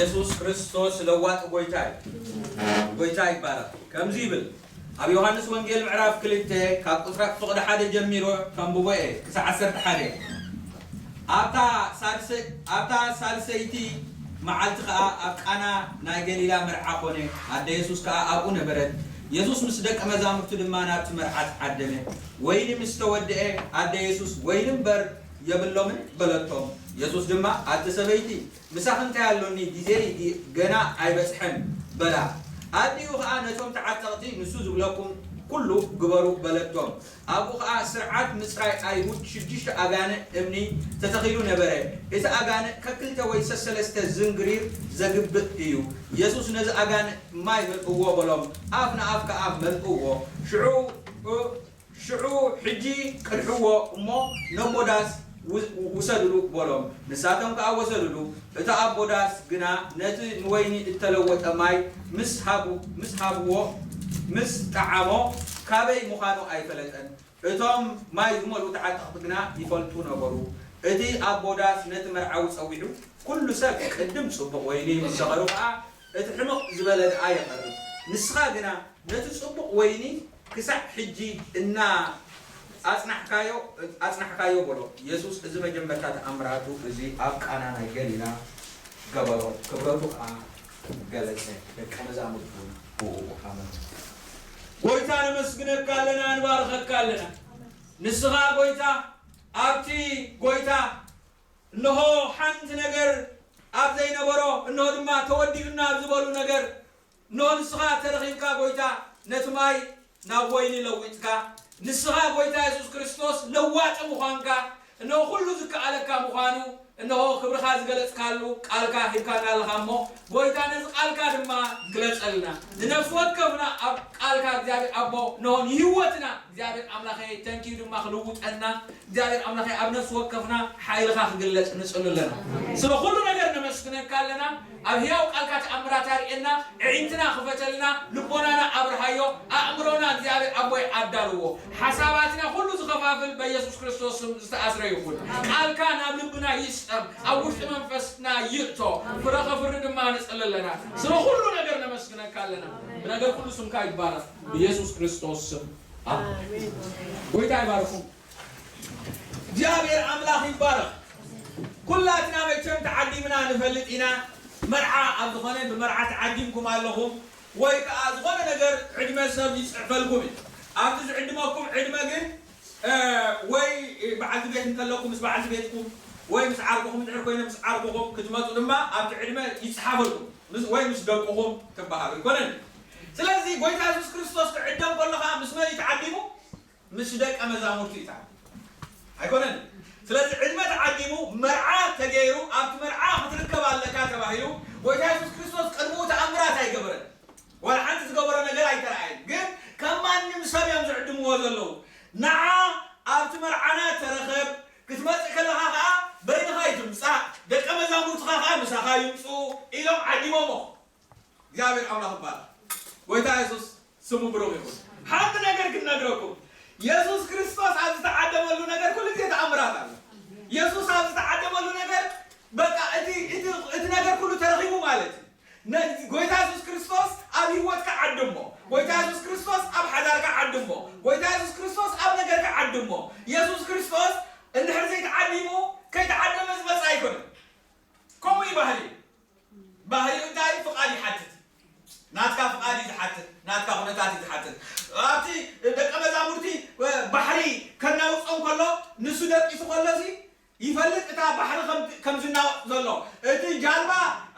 የሱስ ክርስቶስ ለዋጢ ጎይታ እዩ። ጎይታ ይባረኽ። ከምዚ ይብል ኣብ ዮሃንስ ወንጌል ምዕራፍ ክልተ ካብ ቁጽሪ ፍቕዲ ሓደ ጀሚሮ ከንብቦ እየ ክሳዕ ዓሰርተ ሓደ። ኣብታ ሳልሰ-፣ ኣብታ ሳልሰይቲ መዓልቲ ከኣ ኣብ ቃና ናይ ገሊላ መርዓ ኾነ። ኣደ የሱስ ከኣ ኣብኡ ነበረት። የሱስ ምስ ደቀ መዛሙርቱ ድማ ናብቲ መርዓ ተዓደመ። ወይኒ ምስ ተወድአ ኣደ የሱስ፣ ወይኒ እምበር የብሎምን በለቶም። የሱስ ድማ፣ ኣቲ ሰበይቲ፣ ምሳኺ እንታይ ኣሎኒ? ጊዜይ ገና ኣይበጽሐን በላ። ኣዲኡ ኸኣ ነቶም ተዓጠቕቲ፣ ንሱ ዝብለኩም ኩሉ ግበሩ በለቶም። ኣብኡ ኸኣ ስርዓት ምጽራይ ኣይሁድ ሽዱሽተ ኣጋንእ እምኒ ተተኺሉ ነበረ። እቲ ኣጋንእ ከክልተ ወይ ሰሰለስተ ዝንግሪር ዘግብእ እዩ። የሱስ ነዚ ኣጋንእ ማይ መልእዎ በሎም። ኣፍ ንኣፍ ከኣ መልእዎ። ሽዑ ሽዑ ሕጂ ቅድሕዎ እሞ ነቦ ዳስ ውሰድሉ በሎም። ንሳቶም ከኣ ወሰድሉ። እቲ ኣቦ ዳስ ግና ነቲ ንወይኒ እተለወጠ ማይ ምስ ሃቡ-፣ ምስ ሃብዎ፣ ምስ ጠዓሞ፣ ካበይ ምዃኑ ኣይፈለጠን። እቶም ማይ ዝመልኡ ተዓጠቕቲ ግና ይፈልጡ ነበሩ። እቲ ኣቦ ዳስ ነቲ መርዓዊ ጸዊዑ፣ ኩሉ ሰብ ቅድም ጽቡቕ ወይኒ ምስ ሰኸሩ ከኣ እቲ ሕምቕ ዝበለ ደኣ የቐርብ። ንስኻ ግና ነቲ ጽቡቕ ወይኒ ክሳዕ ሕጂ እና ኣጽናሕካዮ፣ ኣጽናሕካዮ በሎ። የሱስ እዚ መጀመርታ ተኣምራቱ እዚ ኣብ ቃና ናይ ገሊላ ገበሮ። ክብረቱ ከኣ ገለጸ። ደቀ መዛሙርቱ ብኡ ኣመኑ። ጎይታ ነመስግነካ ኣለና፣ ንባርኸካ ኣለና። ንስኻ ጎይታ ኣብቲ ጎይታ እንሆ ሓንቲ ነገር ኣብ ዘይነበሮ፣ እንሆ ድማ ተወዲኡና ኣብ ዝበሉ ነገር፣ እንሆ ንስኻ ተረኺብካ ጎይታ ነቲ ማይ ናብ ወይኒ ለዊጥካ፣ ንስኻ ጎይታ የሱስ ክርስቶስ ለዋጢ ምዃንካ፣ እንሆ ኩሉ ዝከኣለካ ምዃኑ፣ እንሆ ክብርኻ ዝገለጽካሉ ቃልካ ሂብካና ኣለኻ እሞ፣ ጎይታ ነዚ ቃልካ ድማ ግለጸልና። ንነፍሲ ወከፍና ኣብ ቃልካ እግዚኣብሔር ኣቦ፣ እንሆ ንህይወትና እግዚኣብሔር ኣምላኸ ተንኪዩ ድማ ክልውጠና፣ እግዚኣብሔር ኣምላኸ ኣብ ነፍሲ ወከፍና ሓይልኻ ክግለጽ ንጽሊ ኣለና። ስለ ኩሉ ነገር ነመስግነካ ኣለና። ኣብ ህያው ቃልካ ተኣምራት ኣርእየና፣ ኣዒንትና ክፈተልና፣ ልቦናና ኣብርሃዮ፣ ኣእምሮና እግዚኣብሔር ኣቦይ ኣዳልዎ። ሓሳባትና ኩሉ ዝኸፋፍል በኢየሱስ ክርስቶስ ስም ዝተኣስረ ይኹን። ቃልካ ናብ ልብና ይስጠም፣ ኣብ ውሽጢ መንፈስና ይእቶ፣ ፍረ ከፍሪ ድማ ንጽሊ ኣለና። ስለ ኩሉ ነገር ነመስግነካ ኣለና። ብነገር ኩሉ ስምካ ይባረኽ። ብኢየሱስ ክርስቶስ ስም ኣሜን። ጎይታ ይባርኩም። እግዚኣብሔር ኣምላኽ ይባረኽ። ኩላትና መቸም ተዓዲምና ንፈልጥ ኢና። መርዓ ኣብ ዝኾነ ብመርዓ ተዓዲምኩም ኣለኹም ወይ ከኣ ዝኾነ ነገር ዕድመ ሰብ ይጽሕፈልኩም እዩ። ኣብቲ ዝዕድመኩም ዕድመ ግን፣ እ፣ ወይ በዓልቲ ቤት እንተለኩም ምስ በዓልቲ ቤትኩም ወይ ምስ ዓርኩኹም እንድሕር ኮይነ ምስ ዓርኩኹም ክትመጹ ድማ ኣብቲ ዕድመ ይጽሓፈልኩም ምስ፣ ወይ ምስ ደቅኹም ትበሃሉ ኣይኮነን። ስለዚ ጎይታ የሱስ ክርስቶስ ክዕደም ከሎ ከኣ ምስ መን እዩ ተዓዲሙ? ምስ ደቀ መዛሙርቱ እዩ ተዓዲሙ። ኣይኮነን? ስለዚ ዕድመ ተዓዲሙ መርዓ ተገይሩ ኣብቲ መርዓ ክትርከብ ኣለካ ተባሂሉ ጎይታ የሱስ ክርስቶስ ቅድሚኡ ተኣምራት ኣይገበረን። ዋላ ሓንቲ ዝገበሮ ነገር ኣይተረኣየን። ግን ከም ማንም ሰብ እዮም ዝዕድምዎ ዘለዉ። ንዓ ኣብቲ መርዓና ተረኸብ፣ ክትመጽእ ከለኻ ኸኣ በይንኻ ኣይትምጻእ፣ ደቀ መዛሙርትኻ ኸኣ ምሳኻ ይምጽኡ ኢሎም ዓዲሞሞ። እግዚኣብሔር ኣምላኽ ይባረኽ። ጎይታ የሱስ ስሙ ብሩኽ ይኹን። ሓንቲ ነገር ክንነግረኩም፣ የሱስ ክርስቶስ ኣብ ዝተዓደመሉ ነገር ኩሉ ግዜ ተኣምራት ኣሎ። የሱስ ኣብ ዝተዓደመሉ ነገር በቃ እቲ፣ እቲ፣ እቲ ነገር ኩሉ ተረኺቡ ማለት እዩ። ነ-፣ ጎይታ የሱስ ክርስቶስ ኣብ ህይወትካ ዓድሞ። ጎይታ የሱስ ክርስቶስ ኣብ ሓዳርካ ዓድሞ። ጎይታ የሱስ ክርስቶስ ኣብ ነገርካ ዓድሞ። የሱስ ክርስቶስ እንድሕር ዘይተዓዲሙ፣ ከይተዓደመ ዝመጽእ ኣይኮነን። ከምኡ እዩ ባህሪ። ባህሪኡ እንታይ? ፍቓድ ይሓትት። ናትካ ፍቓድ እዩ ዝሓትት፣ ናትካ ኩነታት እዩ ዝሓትት። ኣብቲ ደቀ መዛሙርቲ ባሕሪ ከናውጾም ከሎ፣ ንሱ ደቂሱ ከሎ እዚ ይፈልጥ፣ እታ ባሕሪ ከም፣ ከም ዝናወጽ ዘሎ፣ እቲ ጃልባ፣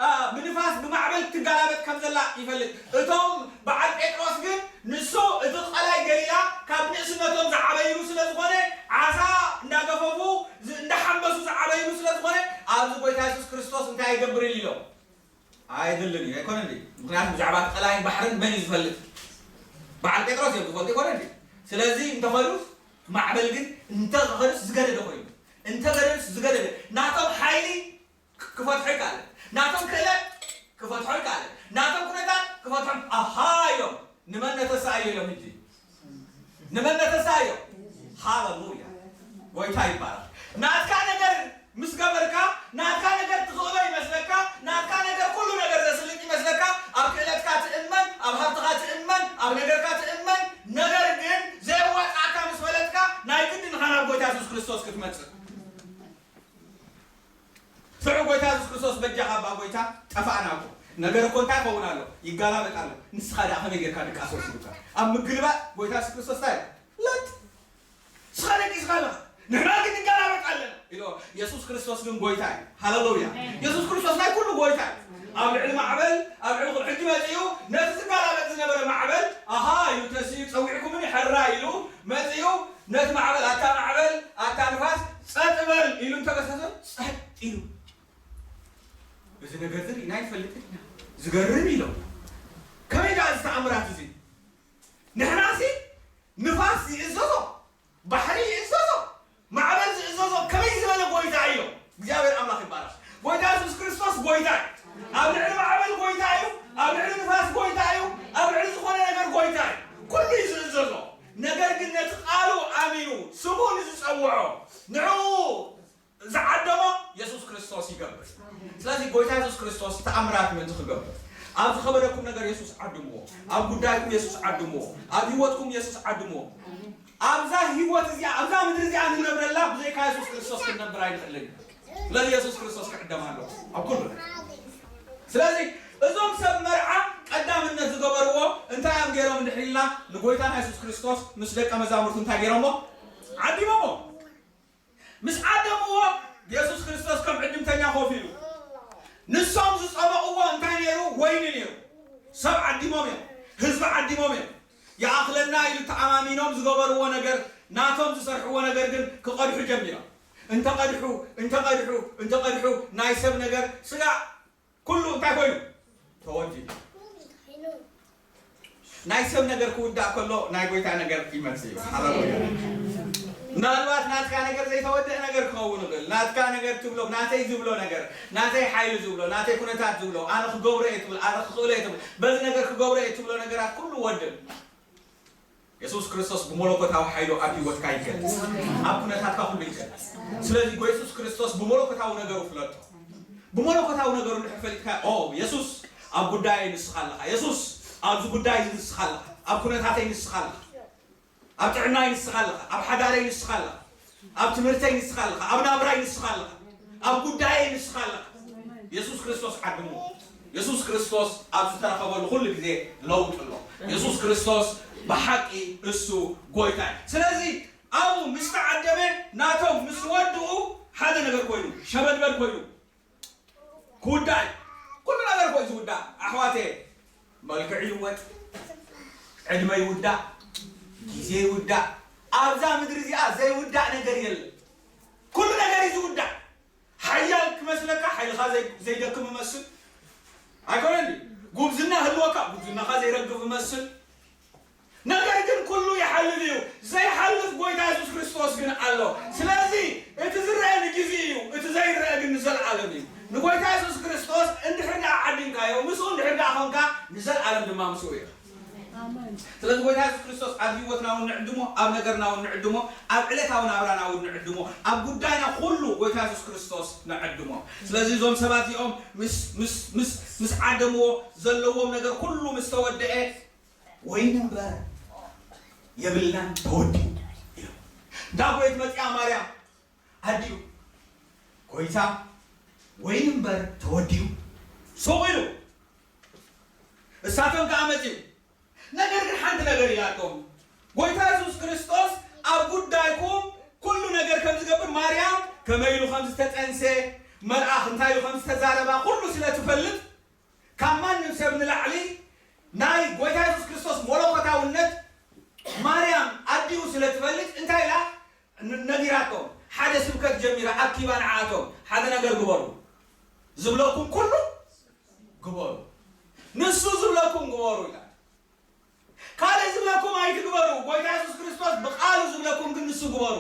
አ፣ ብንፋስ ብማዕበል ትጋላበጥ ከም ዘላ ይፈልጥ። እቶም በዓል ጴጥሮስ ግን ንሱ እቲ ቀላይ ገሊላ ካብ ንእስነቶም ዝዓበይሉ ስለ ዝኾነ፣ ዓሳ እንዳገፈፉ ዝ-፣ እንዳሓንበሱ ዝዓበይሉ ስለ ዝኾነ፣ ኣብዚ ጎይታ የሱስ ክርስቶስ እንታይ ይገብር ኢሎም? ኣይድልን እዩ፣ ኣይኮነን ድዩ? ምኽንያቱ ብዛዕባ እቲ ቀላይን ባሕርን መን እዩ ዝፈልጥ? በዓል ጴጥሮስ እዮም ዝፈልጡ፣ ኣይኮነን ድዩ? ስለዚ እንተኸዱስ ማዕበል ግን እንተኸዱስ ዝገደደ ኮይኑ፣ እንተገደዱስ ዝገደደ። ናቶም ሓይሊ ክፈትሖ ይከኣል፣ ናቶም ክእለት ክፈትሖ ይከኣል፣ ናቶም ኩነታት ክፈትሖ። ኣሃ ኢሎም፣ ንመን ነተሳእዮ ኢሎም ሕጂ? ንመን ነተሳእዮ? ሃለሉያ፣ ጎይታ ይባረክ። ናትካ ነገር ምስ ገበርካ፣ ናትካ ነገር ትኽእሎ ይመስለካ፣ ናትካ ነገር ኩሉ ክትመጽእ። ስዑ ጎይታ የሱስ ክርስቶስ በጃኻ እባ ጎይታ ጠፋእና እኮ። ነገር እኮ እንታይ ይኸውን ኣሎ? ይጋላበጥ ኣሎ። ንስኻ ደኣ ከመይ ጌርካ ድቃሶስ ኢሉካ? ኣብ ምግልባጥ ጎይታ የሱስ ክርስቶስ እንታይ ኢሉ? ለጥ! ንስኻ ደቂስካ ኣለኻ። ንሕና ግን ንጋላበጥ ኣለና ኢሉ። የሱስ ክርስቶስ ግን ጎይታ እዩ። ሃሌሉያ። የሱስ ክርስቶስ ናይ ኩሉ ጎይታ እዩ። ኣብ ልዕሊ ማዕበል፣ ኣብ ልዕሊ ኩሉ ሕጂ መጺኡ ነቲ ዝጋላበጥ ዝነበረ ማዕበል፣ ኣሃ ኢሉ ተሲኡ ጸዊዕኩምኒ ሕራይ ኢሉ መጺኡ ነቲ ማዕበል፣ ኣታ ማዕበል፣ ኣታ ንፋስ ጸጥ በል ኢሉ እንተገሰሰ ጸጥ ኢሉ። እዚ ነገር እዚ ርኢና ኣይንፈልጥን ኢና። ዝገርም ኢሎም። ከመይ ደኣ እዚ ተኣምራት እዚ? ንሕናሲ ንፋስ ይእዘዞ፣ ባሕሪ ይእዘዞ፣ ማዕበል ዝእዘዞ ከመይ ዝበለ ጎይታ ኢሎም። እግዚኣብሔር ኣምላኽ ይባረኽ። ጎይታ የሱስ ክርስቶስ ጎይታ እዩ። ኣብ ልዕሊ ማዕበል ጎይታ እዩ። ኣብ ልዕሊ ንፋስ ጎይታ እዩ። ኣብ ልዕሊ ዝኾነ ነገር ጎይታ እዩ። ኩሉ እዩ ዝእዘዞ። ነገር ግን ነቲ ቃሉ ኣሚኑ ስሙ ንዝጸውዖ ንዕኡ ዝዓደሞ የሱስ ክርስቶስ ይገብር። ስለዚ ጎይታ የሱስ ክርስቶስ ተኣምራት ምእንቲ ክገብር ኣብ ዝኸበደኩም ነገር የሱስ ዓድምዎ፣ ኣብ ጉዳይኩም የሱስ ዓድምዎ፣ ኣብ ህይወትኩም የሱስ ዓድምዎ። ኣብዛ ህይወት እዚኣ ኣብዛ ምድሪ እዚኣ ንነብረላ ብዘይካ የሱስ ክርስቶስ ክንነብር ኣይንኽእልን። ስለዚ የሱስ ክርስቶስ ክዕደም ኣለዎ ኣብ ኩሉ ነገር። ስለዚ እዞም ሰብ መርዓ ቀዳምነት ዝገበርዎ እንታይ እዮም ገይሮም እንድሕር ኢልና ንጎይታና የሱስ ክርስቶስ ምስ ደቀ መዛሙርቱ እንታይ ገይሮሞ? ዓዲሞሞ። ምስ ዓደምዎ የሱስ ክርስቶስ ከም ዕድምተኛ ኮፍ ኢሉ ንሶም ዝጸበቕዎ እንታይ ነይሩ? ወይኒ ነይሩ። ሰብ ዓዲሞም እዮም። ህዝቢ ዓዲሞም እዮም። ይኣኽለና ኢሉ ተኣማሚኖም ዝገበርዎ ነገር ናቶም ዝሰርሕዎ ነገር ግን ክቐድሑ ጀሚሮም። እንተቐድሑ እንተቐድሑ እንተቐድሑ ናይ ሰብ ነገር ስጋዕ ኩሉ እንታይ ኮይኑ ተወዲኡ። ናይ ሰብ ነገር ክውዳእ ከሎ ናይ ጎይታ ነገር ይመጽእ እዩ። ሃሌሉያ። ምናልባት ናትካ ነገር ዘይተወደአ ነገር ክኸውን ይኽእል። ናትካ ነገር ትብሎ ናተይ ዝብሎ ነገር ናተይ ሓይሊ ዝብሎ ናተይ ኩነታት ዝብሎ ኣነ ክገብሮ እየ ትብል ኣነ ክኽእሎ እየ ትብል በዚ ነገር ክገብሮ እየ ትብሎ ነገራት ኩሉ ወድእ። የሱስ ክርስቶስ ብመለኮታዊ ሓይሉ ኣብ ህይወትካ ይገልጽ፣ ኣብ ኩነታትካ ኩሉ ይገልጽ። ስለዚ ጎ የሱስ ክርስቶስ ብመለኮታዊ ነገሩ ፍለጦ። ብመለኮታዊ ነገሩ እንድሕር ፈሊጥካ ኦ የሱስ ኣብ ጉዳየይ ንስኻ ኣለኻ፣ የሱስ ኣብዚ ጉዳይ እዚ ንስኻ ኣለኻ፣ ኣብ ኩነታተይ ንስኻ ኣለኻ፣ ኣብ ጥዕናይ ንስኻ ኣለኻ፣ ኣብ ሓዳረይ ንስኻ ኣለኻ፣ ኣብ ትምህርተይ ንስኻ ኣለኻ፣ ኣብ ናብራይ ንስኻ ኣለኻ፣ ኣብ ጉዳየይ ንስኻ ኣለኻ። የሱስ ክርስቶስ ዓድሞ። የሱስ ክርስቶስ ኣብ ዝተረኸበሉ ኩሉ ግዜ ለውጢ ኣሎ። የሱስ ክርስቶስ ብሓቂ እሱ ጎይታ እዩ። ስለዚ ኣብኡ ምስ ተዓደመ ናቶም ምስ ወድኡ ሓደ ነገር ኮይኑ ሸበድበድ ኮይኑ ክውዳእ እዩ። ኩሉ ነገር እኮ እዩ ዝውዳእ ኣሕዋተ። መልክዕ ይልወጥ፣ ዕድመ ይውዳእ፣ ግዜ ይውዳእ። ኣብዛ ምድሪ እዚኣ ዘይውዳእ ነገር የለን። ኩሉ ነገር እዩ ዝውዳእ። ሓያል ክመስለካ ሓይልኻ ዘይደክም እመስል ኣይኮነን። ጉብዝና ህልወካ ጉብዝናኻ ዘይረግፍ እመስል። ነገር ግን ኩሉ ይሓልፍ እዩ። ዘይሓልፍ ጎይታ የሱስ ክርስቶስ ግን ኣሎ። ስለዚ እቲ ዝረአ ንግዜ እዩ፣ እቲ ዘይረአ ግን ንዘለኣለም እዩ። ንጎይታ የሱስ ክርስቶስ እንድሕር ደኣ ዓዲምካዮ፣ ምስኡ እንድሕር ደኣ ኾንካ ንዘለኣለም ድማ ምስኡ እዩ። ስለዚ ጎይታ የሱስ ክርስቶስ ኣብ ህይወትና እውን ንዕድሞ፣ ኣብ ነገርና እውን ንዕድሞ፣ ኣብ ዕለታዊ ናብራና እውን ንዕድሞ፣ ኣብ ጉዳይና ኩሉ ጎይታ የሱስ ክርስቶስ ንዕድሞ። ስለዚ እዞም ሰባት እዚኦም ምስ ምስ ምስ ምስ ዓደምዎ ዘለዎም ነገር ኩሉ ምስ ተወደአ ወይኒ እምበር የብልናን ተወዲኡ ኢሎም። እንዳ ጎየት መጺኣ ማርያም ኣዲኡ ጎይታ ወይኒ እምበር ተወዲኡ ሱቕ ኢሉ እሳቶም ከኣ መጺኡ። ነገር ግን ሓንቲ ነገር ኢላቶም ጎይታ የሱስ ክርስቶስ ኣብ ጉዳይኩም ኩሉ ነገር ከም ዝገብር ማርያም ከመይ ኢሉ ከም ዝተጠንሰ መልኣኽ እንታይ ኢሉ ከም ዝተዛረባ ኩሉ ስለ ትፈልጥ ካብ ማንም ሰብ ንላዕሊ ናይ ጎይታ የሱስ ክርስቶስ መለኮታውነት ማርያም ኣዲኡ ስለ ትፈልጥ እንታይ ኢላ ነጊራቶም ሓደ ስብከት ጀሚራ ኣኪባ ንዓቶም ሓደ ነገር ግበሩ ዝብለኩም ኩሉ ግበሩ ንሱ ዝብለኩም ግበሩ ኢላ ካልእ ዝብለኩም ኣይትግበሩ ጎይታ የሱስ ክርስቶስ ብቃሉ ዝብለኩም ግን ንሱ ግበሩ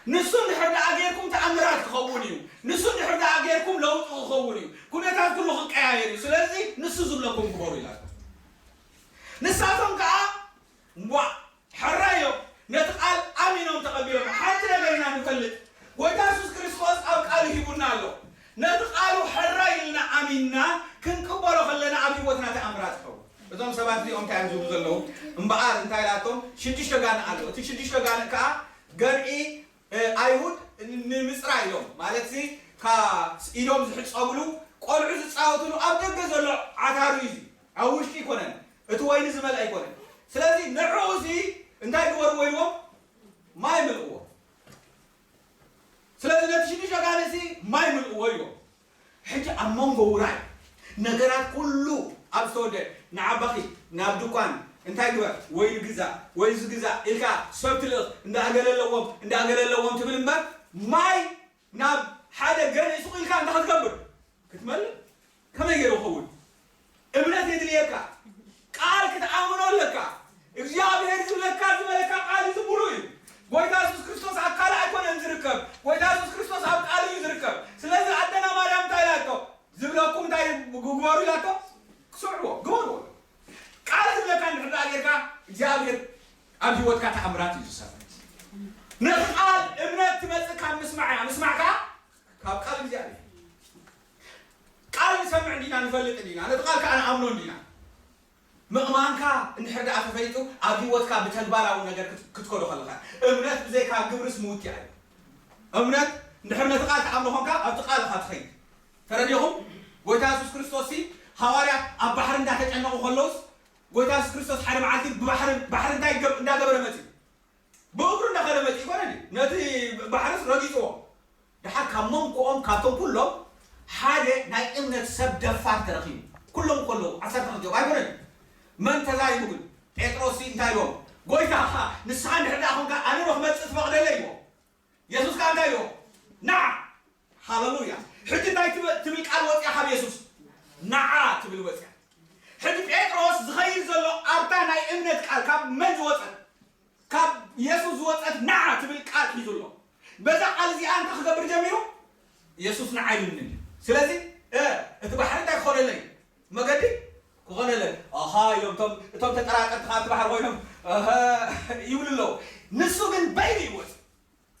ንሱ እንድሕር ደኣ ጌርኩም ተኣምራት ክኸውን እዩ ንሱ እንድሕር ደኣ ጌርኩም ለውጢ ክኸውን እዩ ኩነታት ኩሉ ክቀያየር እዩ ስለዚ ንሱ ዝብለኩም ግበሩ ኢላቶም ንሳቶም ከዓ እምቧእ ሕራይ እዮም ነቲ ቃል ኣሚኖም ተቐቢሎም ሓንቲ ነገር ኢና ንፈልጥ ጎይታ የሱስ ክርስቶስ ኣብ ቃሉ ሂቡና ኣሎ ነቲ ቃሉ ሕራይ ኢልና ኣሚንና ክንቅበሎ ከለና ኣብ ህይወትና ተኣምራት ይኸውን እዞም ሰባት እዚኦም እንታይ እዮም ዝብሉ ዘለዉ እምበኣር እንታይ ኢላቶም ሽዱሽተ ጋንእ ኣሎ እቲ ሽዱሽተ ጋንእ ከዓ ገንኢ ኣይሁድ ንምፅራይ ኢሎም ማለት ሲ ኢዶም ዝሕፀብሉ ቆልዑ ዝፃወትሉ ኣብ ደገ ዘሎ ዓታሩ እዩ። ኣብ ውሽጢ ኣይኮነን፣ እቲ ወይኒ ዝመልእ ኣይኮነን። ስለዚ ንዕኡ ሲ እንታይ ግበርዎ ኢልዎም? ማይ ምልእዎ። ስለዚ ነቲ ሽዱሽተ ጋኔንሲ ማይ ምልእዎ ኢልዎም። ሕጂ ኣብ መንጎ ውራይ ነገራት ኩሉ ኣብ ዝተወደ ንዓባኺ ናብ ድኳን እንታይ ግበር ወይ ግዛ ወይ ዝግዛ ኢልካ ሰብ ትልእኽ እንዳገለ ኣለዎም እንዳገለ ኣለዎም ትብል እምበር ማይ ናብ ሓደ ገንኢ ሱቕ ኢልካ እንታይ ክትገብር ክትመልእ ከመይ ገይሩ ክኸውን? እምነት የድልየካ። ቃል ክትኣምኖ ኣለካ። እግዚኣብሔር ዝብለካ ዝበለካ ቃል ዝብሉ እዩ። ጎይታ የሱስ ክርስቶስ ኣብ ካልእ ኣይኮነን ዝርከብ። ጎይታ የሱስ ክርስቶስ ኣብ ቃል እዩ ዝርከብ። ስለዚ ኣደና ማርያም እንታይ ኢላቶ? ዝብለኩም እንታይ ግበሩ ኢላቶ? ስምዕዎ፣ ግበርዎ። ቃል ዝብለካ እንድሕር ደኣ ጌርካ እግዚኣብሔር ኣብ ህይወትካ ተኣምራት እዩ ዝሰርሕ። ነቲ ቃል እምነት ትመጽእ ካብ ምስማዕ እያ። ምስማዕ ከኣ ካብ ቃል እግዚኣብሔር። ቃል ንሰምዕ እንዲና፣ ንፈልጥ እንዲና፣ ነቲ ቃል ከኣ ንኣምኖ እንዲና። ምእማንካ እንድሕር ደኣ ተፈሊጡ ኣብ ህይወትካ ብተግባራዊ ነገር ክት- ክትከዶ ከለኻ እምነት ብዘይካ ግብርስ ምውት እያ። እምነት እንድሕር ነቲ ቃል ትኣምኖ ኾንካ ኣብቲ ቃል ኢኻ ትኸይድ። ተረዲኹም? ጎይታ የሱስ ክርስቶስ ሲ ሃዋርያት ኣብ ባሕሪ እንዳተጨነቑ ከለውስ ጎይታ የሱስ ክርስቶስ ሓደ መዓልቲ ብባሕሪ ባሕሪ እንታይ ገብ- እንዳገበረ መፅዩ? ብእግሩ እንዳኸደ መፅኡ ይኮነ ድዩ? ነቲ ባሕርስ ረጊፅዎ። ድሓር ካብ መንጎኦም ካብቶም ኩሎም ሓደ ናይ እምነት ሰብ ደፋር ተረኺቡ። ኩሎም ከለዉ ዓሰርተ ክልቲኦም ኣይኮነን። መን ተዛሪቡ ግን? ጴጥሮስ እንታይ ኢልዎም? ጎይታ ንስኻ እንድሕር ደኣ ኮንካ ኣነ ዶ ክመፅእ ትፈቕደለይ? ኢልዎም። የሱስ ከኣ እንታይ ኢልዎም? ንዓ። ሃለሉያ። ሕጂ እንታይ ትብ- ትብል ቃል ወፅያ ካብ የሱስ? ንዓ ትብል ወፅያ። ሕጂ ጴጥሮስ ዝኸይድ ዘሎ ኣብታ ናይ እምነት ቃል ካብ መን ዝወፀት? ካብ የሱስ ዝወፀት ንዓ ትብል ቃል ሒዙ ኣሎ። በዛ ቃል እዚኣ እንታይ ክገብር ጀሚሩ? የሱስ ንዓ ይብልኒ። ስለዚ እ፣ እቲ ባሕሪ እንታይ ክኾነለይ? መገዲ ክኾነለይ። ኣሃ ኢሎም እቶም እቶም ተጠራጠርቲ ከዓ እቲ ባሕሪ ኮይኖም እሀ ይብሉ ኣለዉ። ንሱ ግን በይኑ ይወፅ።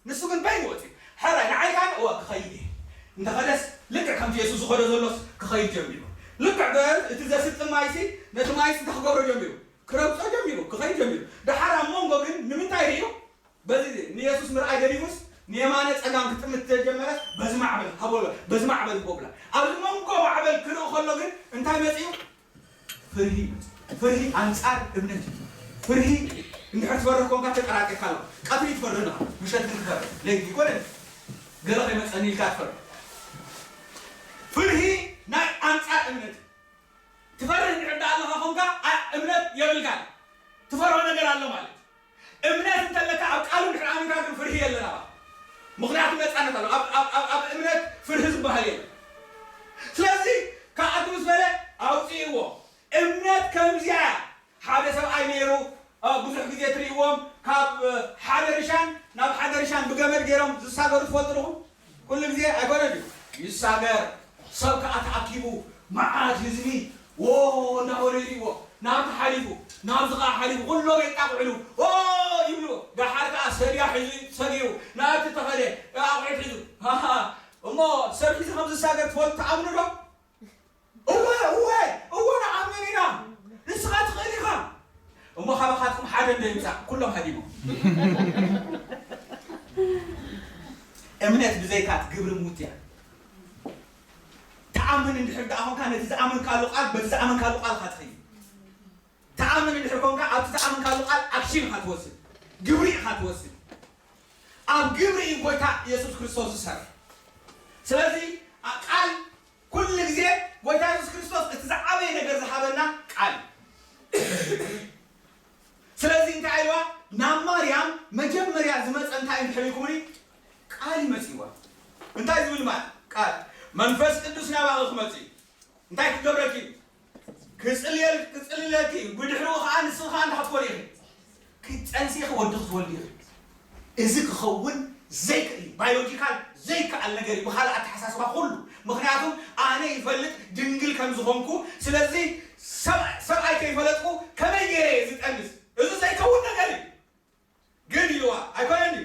ንሱ ግን በይኑ ወፂኡ። ሕራይ ንዓይ ከዓ እወ ክኸይድ እየ። እንተኸደስ ልክዕ ከምቲ የሱስ ዝኸዶ ዘሎስ ክኸይድ ጀሚሩ። ልክዕ በ- እቲ ዘስጥም ማይሲ ነቲ ማይሲ እንታይ ክገብሮ ጀሚሩ? ክረግጾ ጀሚሩ፣ ክኸይድ ጀሚሩ። ደሓር ኣብ መንጎ ግን ንምንታይ ርእዩ? በዚ ንየሱስ ምርኣይ ገዲፉስ ንየማነ ጸጋም ክጥምት ተጀመረስ በዚ ማዕበል ሃቦ በዚ ማዕበል ቦብላ ኣብዚ መንጎ ማዕበል ክርኢ ከሎ ግን እንታይ መጺኡ? ፍርሂ ፍርሂ ኣንጻር እምነት እዩ። ፍርሂ እንድሕር ትፈርህ ኮንካ ተጠራጢርካ ኣሎ። ቀትሪ ትፈርህ ኣለኻ፣ ምሸት ግን ትፈርህ። ለይቲ ይኮነ ገለ ከይመጸኒ ኢልካ ትፈርህ። ፍርሂ ናይ ኣንጻር እምነት እዩ። ትፈርህ እንድሕር ደኣ ኣለኻ ኮንካ ኣ- እምነት የብልካን። ትፈርሆ ነገር ኣሎ ማለት እዩ። እምነት እንተለካ ኣብ ቃሉ እንድሕር ኣሚንካ ግን ፍርሂ የለን ኣባኻ። ምኽንያቱ ነጻነት ኣሎ። ኣብ- ኣብ- ኣብ- ኣብ እምነት ፍርሂ ዝበሃል የለን። ስለዚ ካብኣቱ ምስ በለ ኣውፅእዎ። እምነት ከምዚኣ እያ። ሓደ ሰብኣይ ነይሩ፣ እ፣ ብዙሕ ግዜ ትርእይዎም ካብ፣ እ፣ ሓደ ርሻን ናብ ሓደ ርሻን ብገመድ ገይሮም ዝሳገሩ ትፈልጡ ዲኹም? ኩሉ ግዜ ኣይኮነን እዩ። ይሳገር፣ ሰብ ከኣ ተኣኪቡ፣ መዓት ህዝቢ፣ ዎ እንዳበሉ ይርእይዎ። ናብቲ ሓሊፉ፣ ናብዚ ከኣ ሓሊፉ፣ ኩሎም የጣቕዕሉ፣ ዎ ይብሉ። ደሓር ከኣ ሰድያ ሒዙ ሰጊሩ፣ ናብቲ ተኸደ ኣቑሑት ሒዙ። ሃሃ፣ እሞ ሰብ ሒዙ ከም ዝሳገር ትፈልጡ ትኣምኑ ዶ? እወ፣ እወ፣ እወ፣ ንኣምን ኢና። ንስኻ ትኽእል ኢኻ። እሞ ካባኻትኩም ሓደ እንዶ ይምጻእ፣ ኩሎም ሃዲሞም። እምነት ብዘይካ ግብሪ ምውት እያ። ትኣምን እንድሕር ደኣ ኾንካ፣ ነቲ ዝኣመንካሉ ቃል፣ በቲ ዝኣመንካሉ ቃል ኢኻ ትኸይድ። ትኣምን እንድሕር ኮንካ፣ ኣብቲ ዝኣመንካሉ ቃል ኣክሽን ኢኻ ትወስድ። ግብሪ ኢኻ ትወስድ። ኣብ ግብሪ እዩ ጎይታ የሱስ ክርስቶስ ዝሰርሕ። ስለዚ፣ ኣ- ቃል ኩሉ ግዜ ጎይታ የሱስ ክርስቶስ እቲ ዝዓበየ ነገር ዝሃበና ቃል እዩ። ስለዚ እንታይ ኢልዋ? ናብ ማርያም መጀመርያ ዝመጸ እንታይ እንድሕር ኢልኩምኒ? ቃል እዩ መጺዋ። እንታይ ዝብል ማለት? ቃል። መንፈስ ቅዱስ ናባኺ ክመጽእ እዩ። እንታይ ክገብረኪ እዩ? ክጽልየል- ክጽልለኪ እዩ። ብድሕሪኡ ኸዓ ንስኺ ኸዓ እንታይ ክትኮኒ ኢኺ? ክትጸንሲ ኢኺ፣ ወዲ ክትወልዲ ኢኺ። እዚ ክኸውን ዘይክእል እዩ። ባዮሎጂካል ዘይከኣል ነገር እዩ ብኻልእ ኣተሓሳስባ ኩሉ። ምኽንያቱ ኣነ ይፈልጥ ድንግል ከም ዝኾንኩ፣ ስለዚ ሰብ- ሰብኣይ ከይፈለጥኩ ከመይ ገይረ እየ ዝጠንስ? እዚ ዘይከውን ነገር እዩ። ግን ኢልዋ ኣይኮነን እዩ።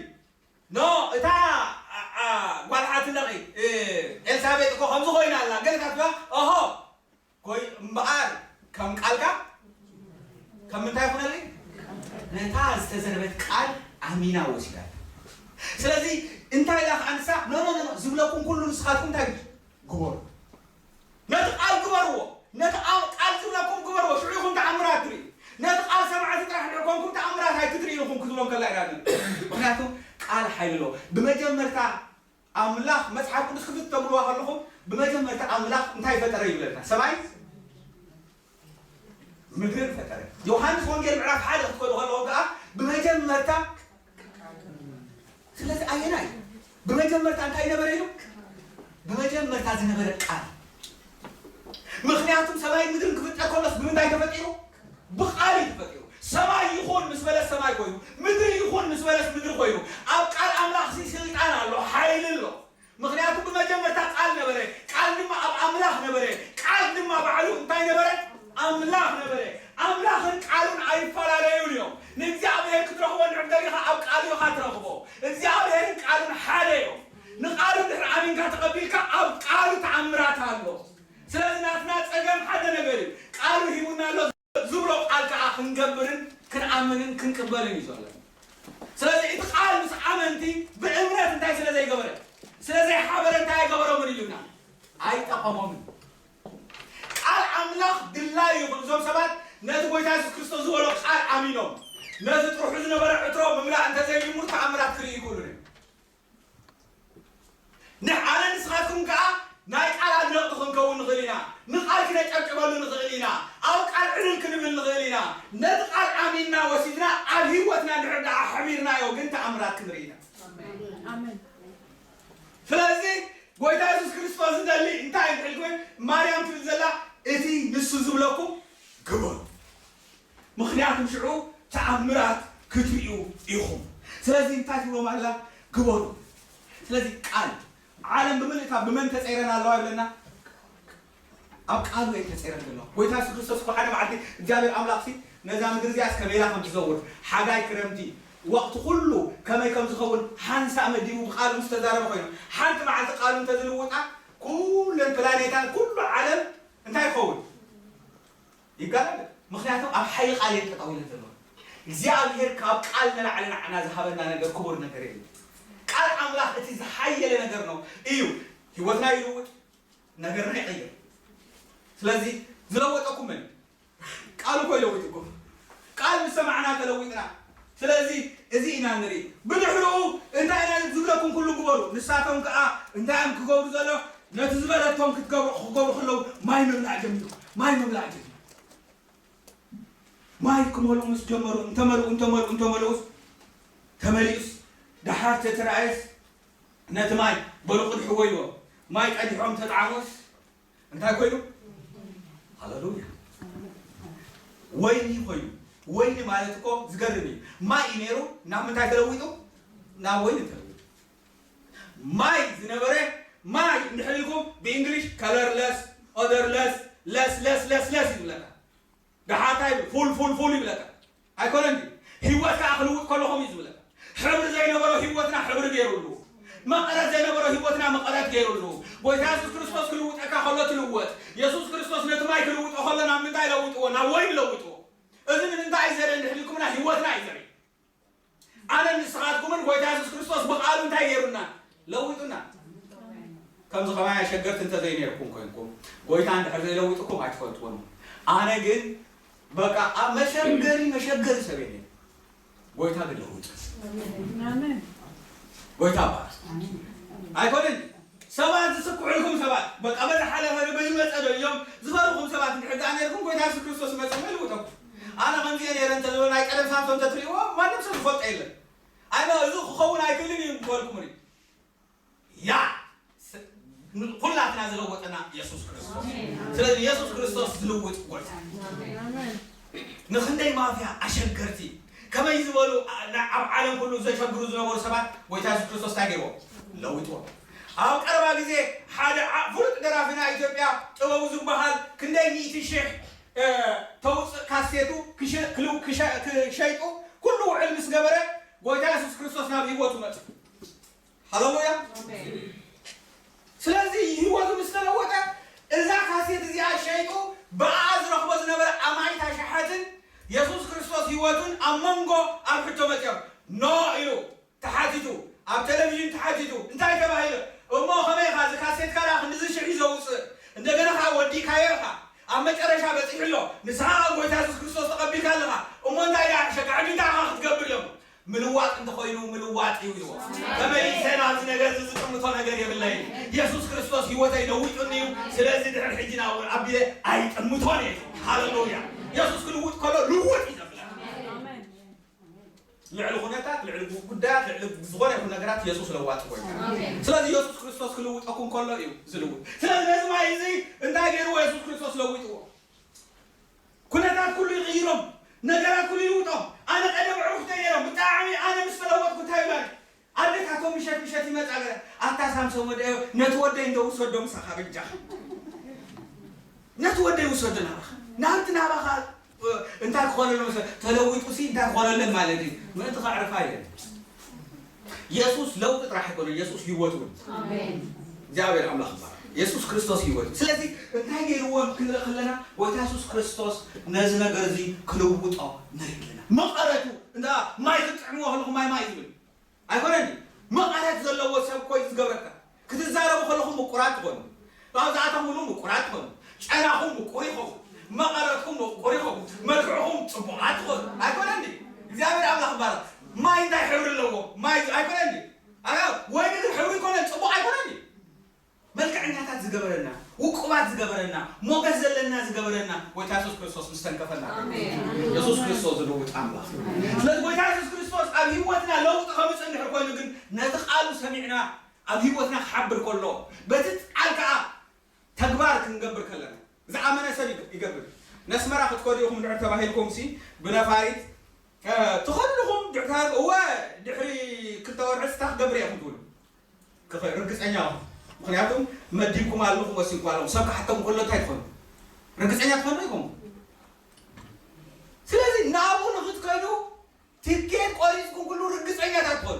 ኖ እታ ኣ- ኣ- ጓል ሓትነኺ እ፣ ኤልሳቤጥ እኮ ከምዚ ኮይና ኣላ ገለ ካትባ ኦሆ ኮይ እምበኣር ከም ቃልካ ከም ምንታይ ይኹነለይ? ነታ ዝተዘረበት ቃል ኣሚና ወሲዳታ። ስለዚ እንታይ ኢላ ከዓ ንሳ፣ ኖ፣ ኖ፣ ኖ፣ ኖ፣ ዝብለኩም ኩሉ ንስኻትኩም እንታይ ግበሩ? ነቲ ቃል ግበርዎ። ነቲ ቃል፣ ቃል ዝብለኩም ግበርዎ። ሽዑ ኢኹም ተኣምራት ትርእዩ። ነቲ ቃል ሰማዕቲ ጥራሕ እንድሕር ኮንኩም ተኣምራት ኣይክትርእዩ ኢኹም ክትብሎም ከላ ኢና ንብል። ምኽንያቱ ቃል ሓይሊ ኣለዎ። ብመጀመርታ ኣምላኽ፣ መጽሓፍ ቅዱስ ክፍት ተብልዋ ከለኹም፣ ብመጀመርታ ኣምላኽ እንታይ ፈጠረ ይብለና? ሰማይ ምድርን ፈጠረ። ዮሃንስ ወንጌል ምዕራፍ ሓደ ክትከዱ ከለኹም ከኣ ብመጀመርታ፣ ስለዚ ኣየናይ? ብመጀመርታ እንታይ ነበረ ኢሉ? ብመጀመርታ ዝነበረ ቃል። ምኽንያቱም ሰማይ ምድርን ክፍጠር ከሎስ ብምንታይ ተፈጢሩ? ብቃል እዩ ተፈጢሩ። ሰማይ ይኹን ምስ በለስ ሰማይ ኮይኑ፣ ምድሪ ይኹን ምስ በለስ ምድሪ ኮይኑ። ኣብ ቃል ኣምላኽ ሲ ስልጣን ኣሎ፣ ሓይሊ ኣሎ። ምኽንያቱ ብመጀመርታ ቃል ነበረ፣ ቃል ድማ ኣብ ኣምላኽ ነበረ፣ ቃል ድማ ባዕሉ እንታይ ነበረ? ኣምላኽ ነበረ። ኣምላኽን ቃሉን ኣይፈላለዩን እዮም። ንእግዚኣብሔር ክትረኽቦ እንድሕር ደሊኻ ኣብ ቃሉ ኢኻ ትረኽቦ። እግዚኣብሔርን ቃሉን ሓደ እዮም። ንቃሉ እንድሕር ኣሚንካ ተቐቢልካ ኣብ ቃሉ ተኣምራት ኣሎ። ስለዚ ናትና ጸገም ሓደ ነገር እዩ። ቃሉ ሂቡና ኣሎ፣ ዝብሎ ቃል ከዓ ክንገብርን ክንኣምንን ክንቅበልን እዩ ዘሎ። ስለዚ እቲ ቃል ምስ ኣመንቲ ብእምነት እንታይ ስለ ዘይገበረ፣ ስለ ዘይሓበረ እንታይ ኣይገበሮምን ኢሉና? ኣይጠቐሞምን። ቃል ኣምላኽ ድላይ እዩ። እዞም ሰባት ነቲ ጎይታ የሱስ ክርስቶስ ዝበሎ ቃል ኣሚኖም ነቲ ጥርሑ ዝነበረ ዕትሮ ምምላእ እንተዘይጅምሩ ተኣምራት ክርእዩ ይክእሉን እዮም። ንዓነ ንስኻትኩም ከኣ ናይ ቃል ኣድነቕቲ ክንከውን ንኽእል ኢና። ንቃል ክነጨብጭበሉ ንኽእል ኢና። ኣብ ቃል ዕልል ክንብል ንኽእል ኢና። ነቲ ቃል ኣሚንና ወሲድና ኣብ ህይወትና እንድሕር ደኣ ኣሕቢርናዮ ግን ተኣምራት ክንርኢ ኢና። ኣሜን። ስለዚ ጎይታ የሱስ ክርስቶስ ዝደሊ እንታይ እዩ ኢልኩ? ማርያም ትብል ዘላ እቲ ንሱ ዝብለኩም ግበሩ። ምኽንያቱ ሽዑ ተኣምራት ክትርእዩ ኢኹም። ስለዚ እንታይ ትብሎም ኣላ? ግበሩ። ስለዚ ቃል ዓለም ብምልእታ ብመን ተጸይረን ኣለዋ ይብለና? ኣብ ቃሉ እየን ተጸይረን ዘለዋ። ጎይታ የሱስ ክርስቶስ እኮ ሓደ መዓልቲ እግዚኣብሔር ኣምላኽ ሲ ነዛ ምድሪ እዚኣስ ከመይ ኢላ ከም ትዘውር፣ ሓጋይ ክረምቲ፣ ወቕቲ ኩሉ ከመይ ከም ዝኸውን ሓንሳእ መዲቡ ብቃሉ ምስ ተዛረበ ኮይኑ፣ ሓንቲ መዓልቲ ቃሉ እንተዝልውጣ ኩለን ፕላኔታት ኩሉ ዓለም እንታይ ይኸውን? ይጋደል። ምኽንያቱ ኣብ ሓይሊ ቃል እየን ጠጠው ኢለን ዘለዋ። እግዚኣብሔር ካብ ቃል ንላዕሊ ንዓና ዝሃበና ነገር ክቡር ነገር የለን። ቃል ኣምላኽ እቲ ዝሓየለ ነገር ነው እዩ። ህይወትና ይልውጥ፣ ነገርና ይቐይር። ስለዚ ዝለወጠኩም መን እዩ? ቃሉ እኮ ይለውጥኩም። ቃል ምስ ሰማዕና ተለዊጥና። ስለዚ እዚ ኢና ንርኢ። ብድሕሪኡ እንታይ ኢና ዝብለኩም ኩሉ ግበሩ። ንሳቶም ከኣ እንታይ እዮም ክገብሩ ዘሎ? ነቲ ዝበለቶም ክትገብሩ፣ ክገብሩ ከለዉ ማይ ምምላእ ጀሚሩ። ማይ ምምላእ ጀሚሩ። ማይ ክመልኡ ምስ ጀመሩ፣ እንተመልኡ፣ እንተመልኡ፣ እንተመልኡስ፣ ተመሊኡስ፣ ደሓር ተተራእየስ፣ ነቲ ማይ በሉ ቅድሕዎ ኢልዎም። ማይ ቀዲሖም ተጣዕሙስ፣ እንታይ ኮይኑ? ሃሌሉያ። ወይኒ ኮይኑ። ወይኒ ማለት እኮ ዝገርም እዩ። ማይ እዩ ነይሩ፣ ናብ ምንታይ ተለዊጡ? ናብ ወይኒ ተለዊጡ። ማይ ዝነበረ፣ ማይ እንድሕር ኢልኩም ብእንግሊሽ colorless፣ odorless፣ less፣ less፣ less፣ less ይብለካ። ደሓር እንታይ ይብል? ፉል፣ ፉል፣ ፉል ይብለካ። ኣይኮነን ድዩ? ህይወት ከዓ ክልውጥ ከለኹም እዩ ዝብለካ። ሕብሪ ዘይነበሮ ህይወትና ሕብሪ ገይሩሉ። መቐረት ዘይነበሮ ህይወትና መቐረት ገይሩሉ። ጎይታ የሱስ ክርስቶስ ክልውጠካ ከሎ ትልወጥ። የሱስ ክርስቶስ ነቲ ማይ ክልውጦ ከሎ ናብ ምንታይ ለውጥዎ? ናብ ወይኒ ለውጥዎ። እዚ ንምንታይ እዩ ዘርኢ እንድሕር ኢልኩምና ህይወትና እዩ ዘርኢ። ኣነ ንስኻትኩምን ጎይታ የሱስ ክርስቶስ ብቃሉ እንታይ ገይሩና? ለዊጡና። ከምዚ ከማይ ኣሸገርቲ እንተዘይነይርኩም ኮይንኩም፣ ጎይታ እንድሕር ዘይለውጥኩም ኣይትፈልጥዎን። ኣነ ግን በቃ ኣብ መሸገሪ፣ መሸገሪ ሰብ እየ ነይረ። ጎይታ ግን ለውጡ። ኣሜን። ጎይታ ይባረክ። ኣይኮነን? ሰባት ዝስክሑልኩም ሰባት፣ በቃ በዚ ሓለፈ ዶ በዚ መጸ ዶ እዮም ዝፈርኹም ሰባት እንድሕር ደኣ ነይርኩም፣ ጎይታ የሱስ ክርስቶስ ይመጸኩም ይልውጠኩም። ኣነ ከምዚ እየ ነይረ እንተዝብሎ ናይ ቀደም ሳምሶን እንተትርእይዎ ማንም ሰብ ዝፈልጦ የለን። ኣይ፣ እዚ ክኸውን ኣይክእልን እዩ ምበልኩም ሪ። ያ፣ ስ-፣ ን-፣ ኩላትና ዝለወጠና የሱስ ክርስቶስ። ስለዚ የሱስ ክርስቶስ ዝልውጥ ጎይታ። ኣሜን። ንኽንደይ ማፍያ ኣሸገርቲ፣ ከመይ ዝበሉ ኣ-፣ ና-፣ ኣብ ዓለም ኩሉ ዘሸግሩ ዝነበሩ ሰባት ጎይታ የሱስ ክርስቶስ እንታይ ገይርዎም? ለዊጥዎም። ኣብ ቀረባ ግዜ ሓደ ዓ-፣ ፍሉጥ ደራፊ ናይ ኢትዮጵያ ጥበቡ ዝበሃል ክንደይ ሚእቲ ሽሕ፣ እ፣ ተውፅእ ካሴቱ ክሸ-፣ ክልው-፣ ክሸ-፣ ክሸይጡ ኩሉ ውዕል ምስ ገበረ ጎይታ የሱስ ክርስቶስ ናብ ህይወቱ መጽ። ሃሌሉያ። ኣሜን። ስለዚ ህይወቱ ምስ ተለወጠ እዛ ካሴት እዚኣ ሸይጡ ብኣ ዝረኽቦ ዝነበረ ኣማኢት ኣሽሓትን የሱስ ክርስቶስ ህይወቱን ኣብ መንጎ ኣብ ሕቶ መጽዮም። ኖ ኢሉ ተሓቲቱ። ኣብ ቴሌቪዥን ተሓቲቱ እንታይ ተባሂሉ? እሞ ከመይ ኢኻ እዚ ካሴትካ ደኣ ክንድዚ ሽሕ እዩ ዘውፅእ? እንደገና ከዓ ወዲእካዮ ኢኻ። ኣብ መጨረሻ በፂሑ ኣሎ። ንስኻ ኣብ ጎይታ የሱስ ክርስቶስ ተቐቢልካ ኣለኻ። እሞ እንታይ ደኣ ሕሸካ? ሕጂ እንታይ ኢኻ ክትገብር? ኢሎም። ምልዋጥ እንተኾይኑ ምልዋጥ እዩ ኢልዎ። ተመሊሰ ናብዚ ነገር እዚ ዝጥምቶ ነገር የብለይን። የሱስ ክርስቶስ ህይወተይ ለዊጡኒ እዩ። ስለዚ ድሕሪ ሕጂ ናብኡ ኣቢለ ኣይጥምቶን እየ። ሃሌሉያ። የሱስ ክልውጥ ከሎ ልውጥ እዩ ዘብለና። ልዕሊ ኩነታት፣ ልዕሊ ጉዳያት፣ ልዕሊ ዝኾነ ይኹን ነገራት የሱስ ለዋጢ ኮይኑ። ስለዚ የሱስ ክርስቶስ ክልውጠኩም ከሎ እዩ ዝልውጥ። ስለዚ ነዚ ማይ እዚ እንታይ ገይርዎ? የሱስ ክርስቶስ ለዊጥዎ። ኩነታት ኩሉ ይቕይሮም፣ ነገራት ኩሉ ይልውጦም። ኣነ ቀደም ዕሩኽተይ ነይሮም፣ ብጣዕሚ ኣነ ምስ ተለወጥኩ እንታይ ይብላኒ? ኣዴታቶም ምሸት ምሸት ይመጻ ገለ፣ ኣታ ሳምሶም ወደ ነቲ ወደይ እንዶ ውሰዶ ምሳኻ በጃኻ። ነቲ ወደይ ውሰዶ ናባኻ። ናብቲ ናባኻ እንታይ ክኾነሉ መሰ-፣ ተለዊጡ ሲ እንታይ ክኾነለን ማለት እዩ። ምእንቲ ከዕርፋ ኢለን። የሱስ ለውጢ ጥራሕ ኣይኮነን፣ የሱስ ህይወት እውን። ኣሜን። እግዚኣብሔር ኣምላኽ ይባረክ። የሱስ ክርስቶስ ህይወት እዩ። ስለዚ እንታይ ገይርዎ ክንርኢ ከለና፣ ጎይታ የሱስ ክርስቶስ ነዚ ነገር እዚ ክልውጦ ንርኢ ኣለና። መቐረቱ እንዳ ማይ ክትጥዕምዎ ከለኹም ማይ ማይ ዝብል ኣይኮነን። መቐረት ዘለዎ ሰብ እኮ እዩ ዝገብረካ። ክትዛረቡ ከለኹም ምቁራት ትኾኑ። ኣብዝኣተምሉ ምቁራት ትኾኑ። ጨናኹም ምቁር ይኸውን። መቐረትኩም ምቁር ይኸውን። መልክዕኹም ጽቡቓት ትኾኑ። ኣይኮነን? እግዚኣብሔር ኣምላኽ ይባረክ። ማይ እንታይ ሕብሪ ኣለዎ? ማይ ኣይኮነን? ኣያ፣ ወይኒ ግን ሕብሪ ኣይኮነን፣ ጽቡቕ ኣይኮነን። መልክዐኛታት ዝገበረና፣ ውቁባት ዝገበረና፣ ሞገስ ዘለና ዝገበረና ጎይታ የሱስ ክርስቶስ ምስ ተንከፈና። ኣሜን። የሱስ ክርስቶስ ዝልውጥ ኣምላኽ። ስለዚ ጎይታ የሱስ ክርስቶስ ኣብ ህይወትና ለውጢ ከምጽእ እንድሕር ኮይኑ ግን ነቲ ቃሉ ሰሚዕና ኣብ ህይወትና ክሓብር ከሎ በቲ ቃል ከኣ ተግባር ክንገብር ከለና ዝኣመነ ሰብ ይግ-፣ ይገብር። ነስመራ ክትከዱ ኢኹም እንድሕር ተባሂልኩም ሲ ብነፋሪት፣ እ፣ ትኸዱ ኢኹም ድሕር፣ እወ፣ ድሕሪ ክልተ ወርሒ ስታ ክገብር እየ ክትብሉ። ክኸ-፣ ርግጸኛ ኹን። ምኽንያቱም መዲብኩም ኣለኹም፣ ወሲንኩም ኣለኹም። ሰብ ክሓተኩም ከሎ እንታይ ትኾኑ? ርግጸኛ ትኾኑ ኢኹም። ስለዚ ናብኡ ንኽትከዱ ትኬት ቆሪጽኩም ኩሉ ርግጸኛታት ትኾኑ።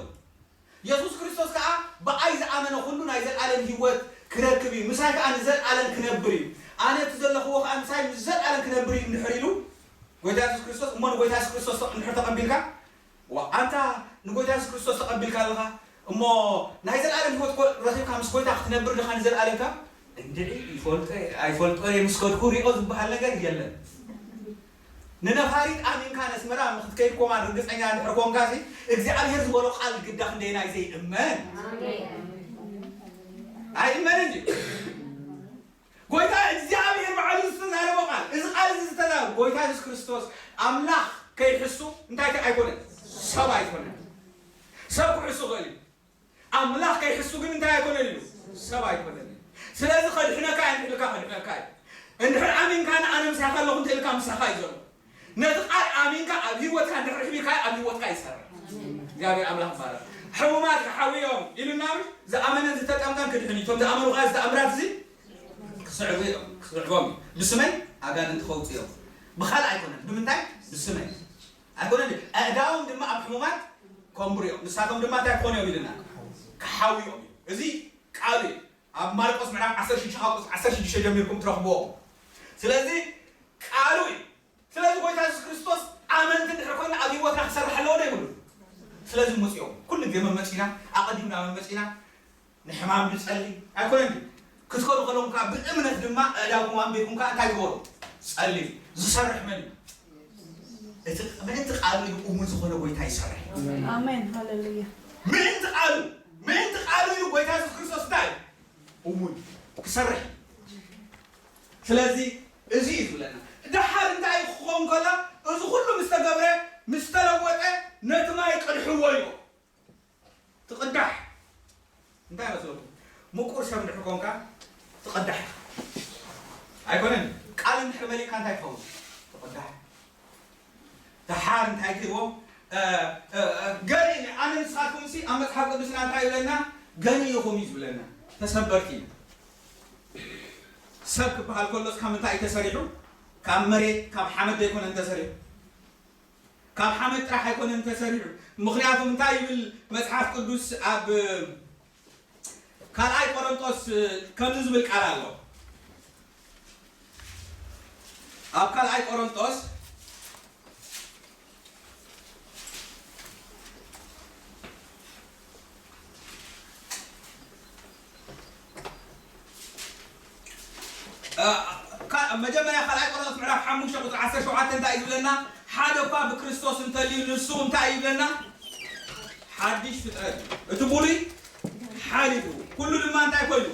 የሱስ ክርስቶስ ከኣ ብኣይ ዝኣመነ ኩሉ ናይ ዘለኣለም ህይወት ክረክብ እዩ፣ ምሳይ ከኣ ንዘለኣለም ክነብር እዩ። ኣነ እቲ ዘለኽዎ ከኣ ምሳይ ምስ ዘለኣለም ክነብር እዩ እንድሕር ኢሉ ጎይታ የሱስ ክርስቶስ፣ እሞ ንጎይታ የሱስ ክርስቶስ እንድሕር ተቐቢልካ፣ ዋ፣ ኣንታ ንጎይታ የሱስ ክርስቶስ ተቐቢልካ ኣለኻ፣ እሞ ናይ ዘለኣለም ህይወት ኮ ረኺብካ ምስ ጎይታ ክትነብር ዲኻ ንዘለኣለምካ? እንድዒ፣ ይፈልጦ እየ፣ ኣይፈልጦ እየ፣ ምስ ከድኩ ሪኦ ዝበሃል ነገር የለን። ንነፋሪት ኣሚንካ ነስመራ ንኽትከይድ ኮማን ርግጸኛ እንድሕር ኮንካሲ፣ እግዚኣብሔር ዝበሎ ቃል ግዳ ክንደየናይ ዘይእመን? ኣሜን። ኣይእመንን እዩ። ጎይታ እግዚኣብሔር ባዕሉ ዝተዛረቦ ቃል፣ እዚ ቃል እዚ ዝተዛረቦ ጎይታ የሱስ ክርስቶስ ኣምላኽ ከይሕሱ እንታይ ከ-፣ ኣይኮነን፣ ሰብ ኣይኮነን። ሰብ ክሕሱ ይኽእል እዩ። ኣምላኽ ከይሕሱ ግን እንታይ ኣይኮነን ኢሉ፣ ሰብ ኣይኮነን ኢሉ። ስለዚ ከድሕነካ እዩ፣ እንድሕልካ ከድሕነካ እዩ። እንድሕር ኣሚንካ ንኣነ ምሳኻ ኣለኹ እንተኢልካ ምሳኻ እዩ ዘሎ። ነቲ ቃል ኣሚንካ ኣብ ህይወትካ እንድሕር ኣሕቢርካዮ ኣብ ህይወትካ ይሰርሕ። እግዚኣብሔር ኣምላኽ ይባረክ። ሕሙማት ክሓውዮም ኢሉና፣ ዝኣመነን ዝተጠምቀን ክድሕን እዩ። እቶም ዝኣመኑ ከኣ እዚ ተኣምራት እዚ ክስዕቡ እዮም፣ ክስዕቦም እዩ። ብስመይ ኣጋንንቲ ከውፅኡ እዮም። ብኻልእ ኣይኮነን። ብምንታይ? ብስመይ። ኣይኮነን። ኣእዳዎም ድማ ኣብ ሕሙማት ከንብሩ እዮም። ንሳቶም ድማ እንታይ ክኾኑ እዮም ኢልና? ክሓውዮም እዮም። እዚ ቃሉ እዩ። ኣብ ማርቆስ ምዕራፍ ዓሰርተ ሽዱሽተ ካብ ቁጽሪ ዓሰርተ ሽዱሽተ ጀሚርኩም ትረኽብዎ። ስለዚ ቃሉ እዩ። ስለዚ ጎይታ የሱስ ክርስቶስ ኣመንቲ እንድሕር ኮይና ኣብ ህይወትና ክሰርሕ ኣለዎ ዶ የብሉን? ስለዚ መጺኦም ኩሉ ግዜ መመጺና፣ ኣቐዲምና መመጺና ንሕማም ንጸሊ ኣይኮነን ድዩ? ክትከዱ ከለኹም ከኣ ብእምነት ድማ ኣእዳውኩም ኣንቢርኩም ከኣ እንታይ ግበሩ? ጸልዩ። ዝሰርሕ መን እዩ? እቲ ምእንቲ ቃሉ ኢሉ እሙን ዝኾነ ጎይታ ይሰርሕ። ኣሜን። ሃሌሉያ። ምእንቲ ቃሉ፣ ምእንቲ ቃሉ ኢሉ ጎይታ የሱስ ክርስቶስ እንታይ እዩ? እውን ክሰርሕ። ስለዚ እዚ እዩ ዝብለና። ደሓር እንታይ ክኸውን ከሎ፣ እዚ ኩሉ ምስ ተገብረ፣ ምስ ተለወጠ፣ ነቲ ማይ ቅድሕዎ ኢልዎ። ትቕዳሕ። እንታይ መስለኩም? ምቁር ሰብ እንድሕር ኮንካ ትቕዳሕ ኢኻ። ኣይኮነን? ቃል እንድሕር መሊእካ እንታይ ትኸውን? ትቕዳሕ። ደሓር እንታይ ገይርዎም? እ፣ እ፣ እ፣ ገሊ ኣነ ንስኻትኩም ሲ ኣብ መጽሓፍ ቅዱስና እንታይ ይብለና? ገሊ ኢኹም እዩ ዝብለና። ተሰበርቲ ኢና። ሰብ ክበሃል ከሎስ ካብ ምንታይ እዩ ተሰሪሑ? ካብ መሬት፣ ካብ ሓመድ ዘይኮነን ተሰሪሑ። ካብ ሓመድ ጥራሕ ኣይኮነን ተሰሪሑ። ምኽንያቱ እንታይ ይብል መጽሓፍ ቅዱስ? ኣብ ካልኣይ ቆሮንጦስ ከምዚ ዝብል ቃል ኣሎ። ኣብ ካልኣይ ቆሮንጦስ እ፣ ካ-፣ መጀመርያ ካልኣይ ቆሮንቶስ ምዕራፍ ሓሙሽተ ቁፅሪ ዓሰርተ ሸውዓተ እንታይ እዩ ዝብለና? ሓደ እኳ ብክርስቶስ እንተልዩ ንሱ እንታይ እዩ ይብለና? ሓድሽ ፍጥረት እዩ። እቲ ብሉይ ሓሊፉ፣ ኩሉ ድማ እንታይ ኮይኑ?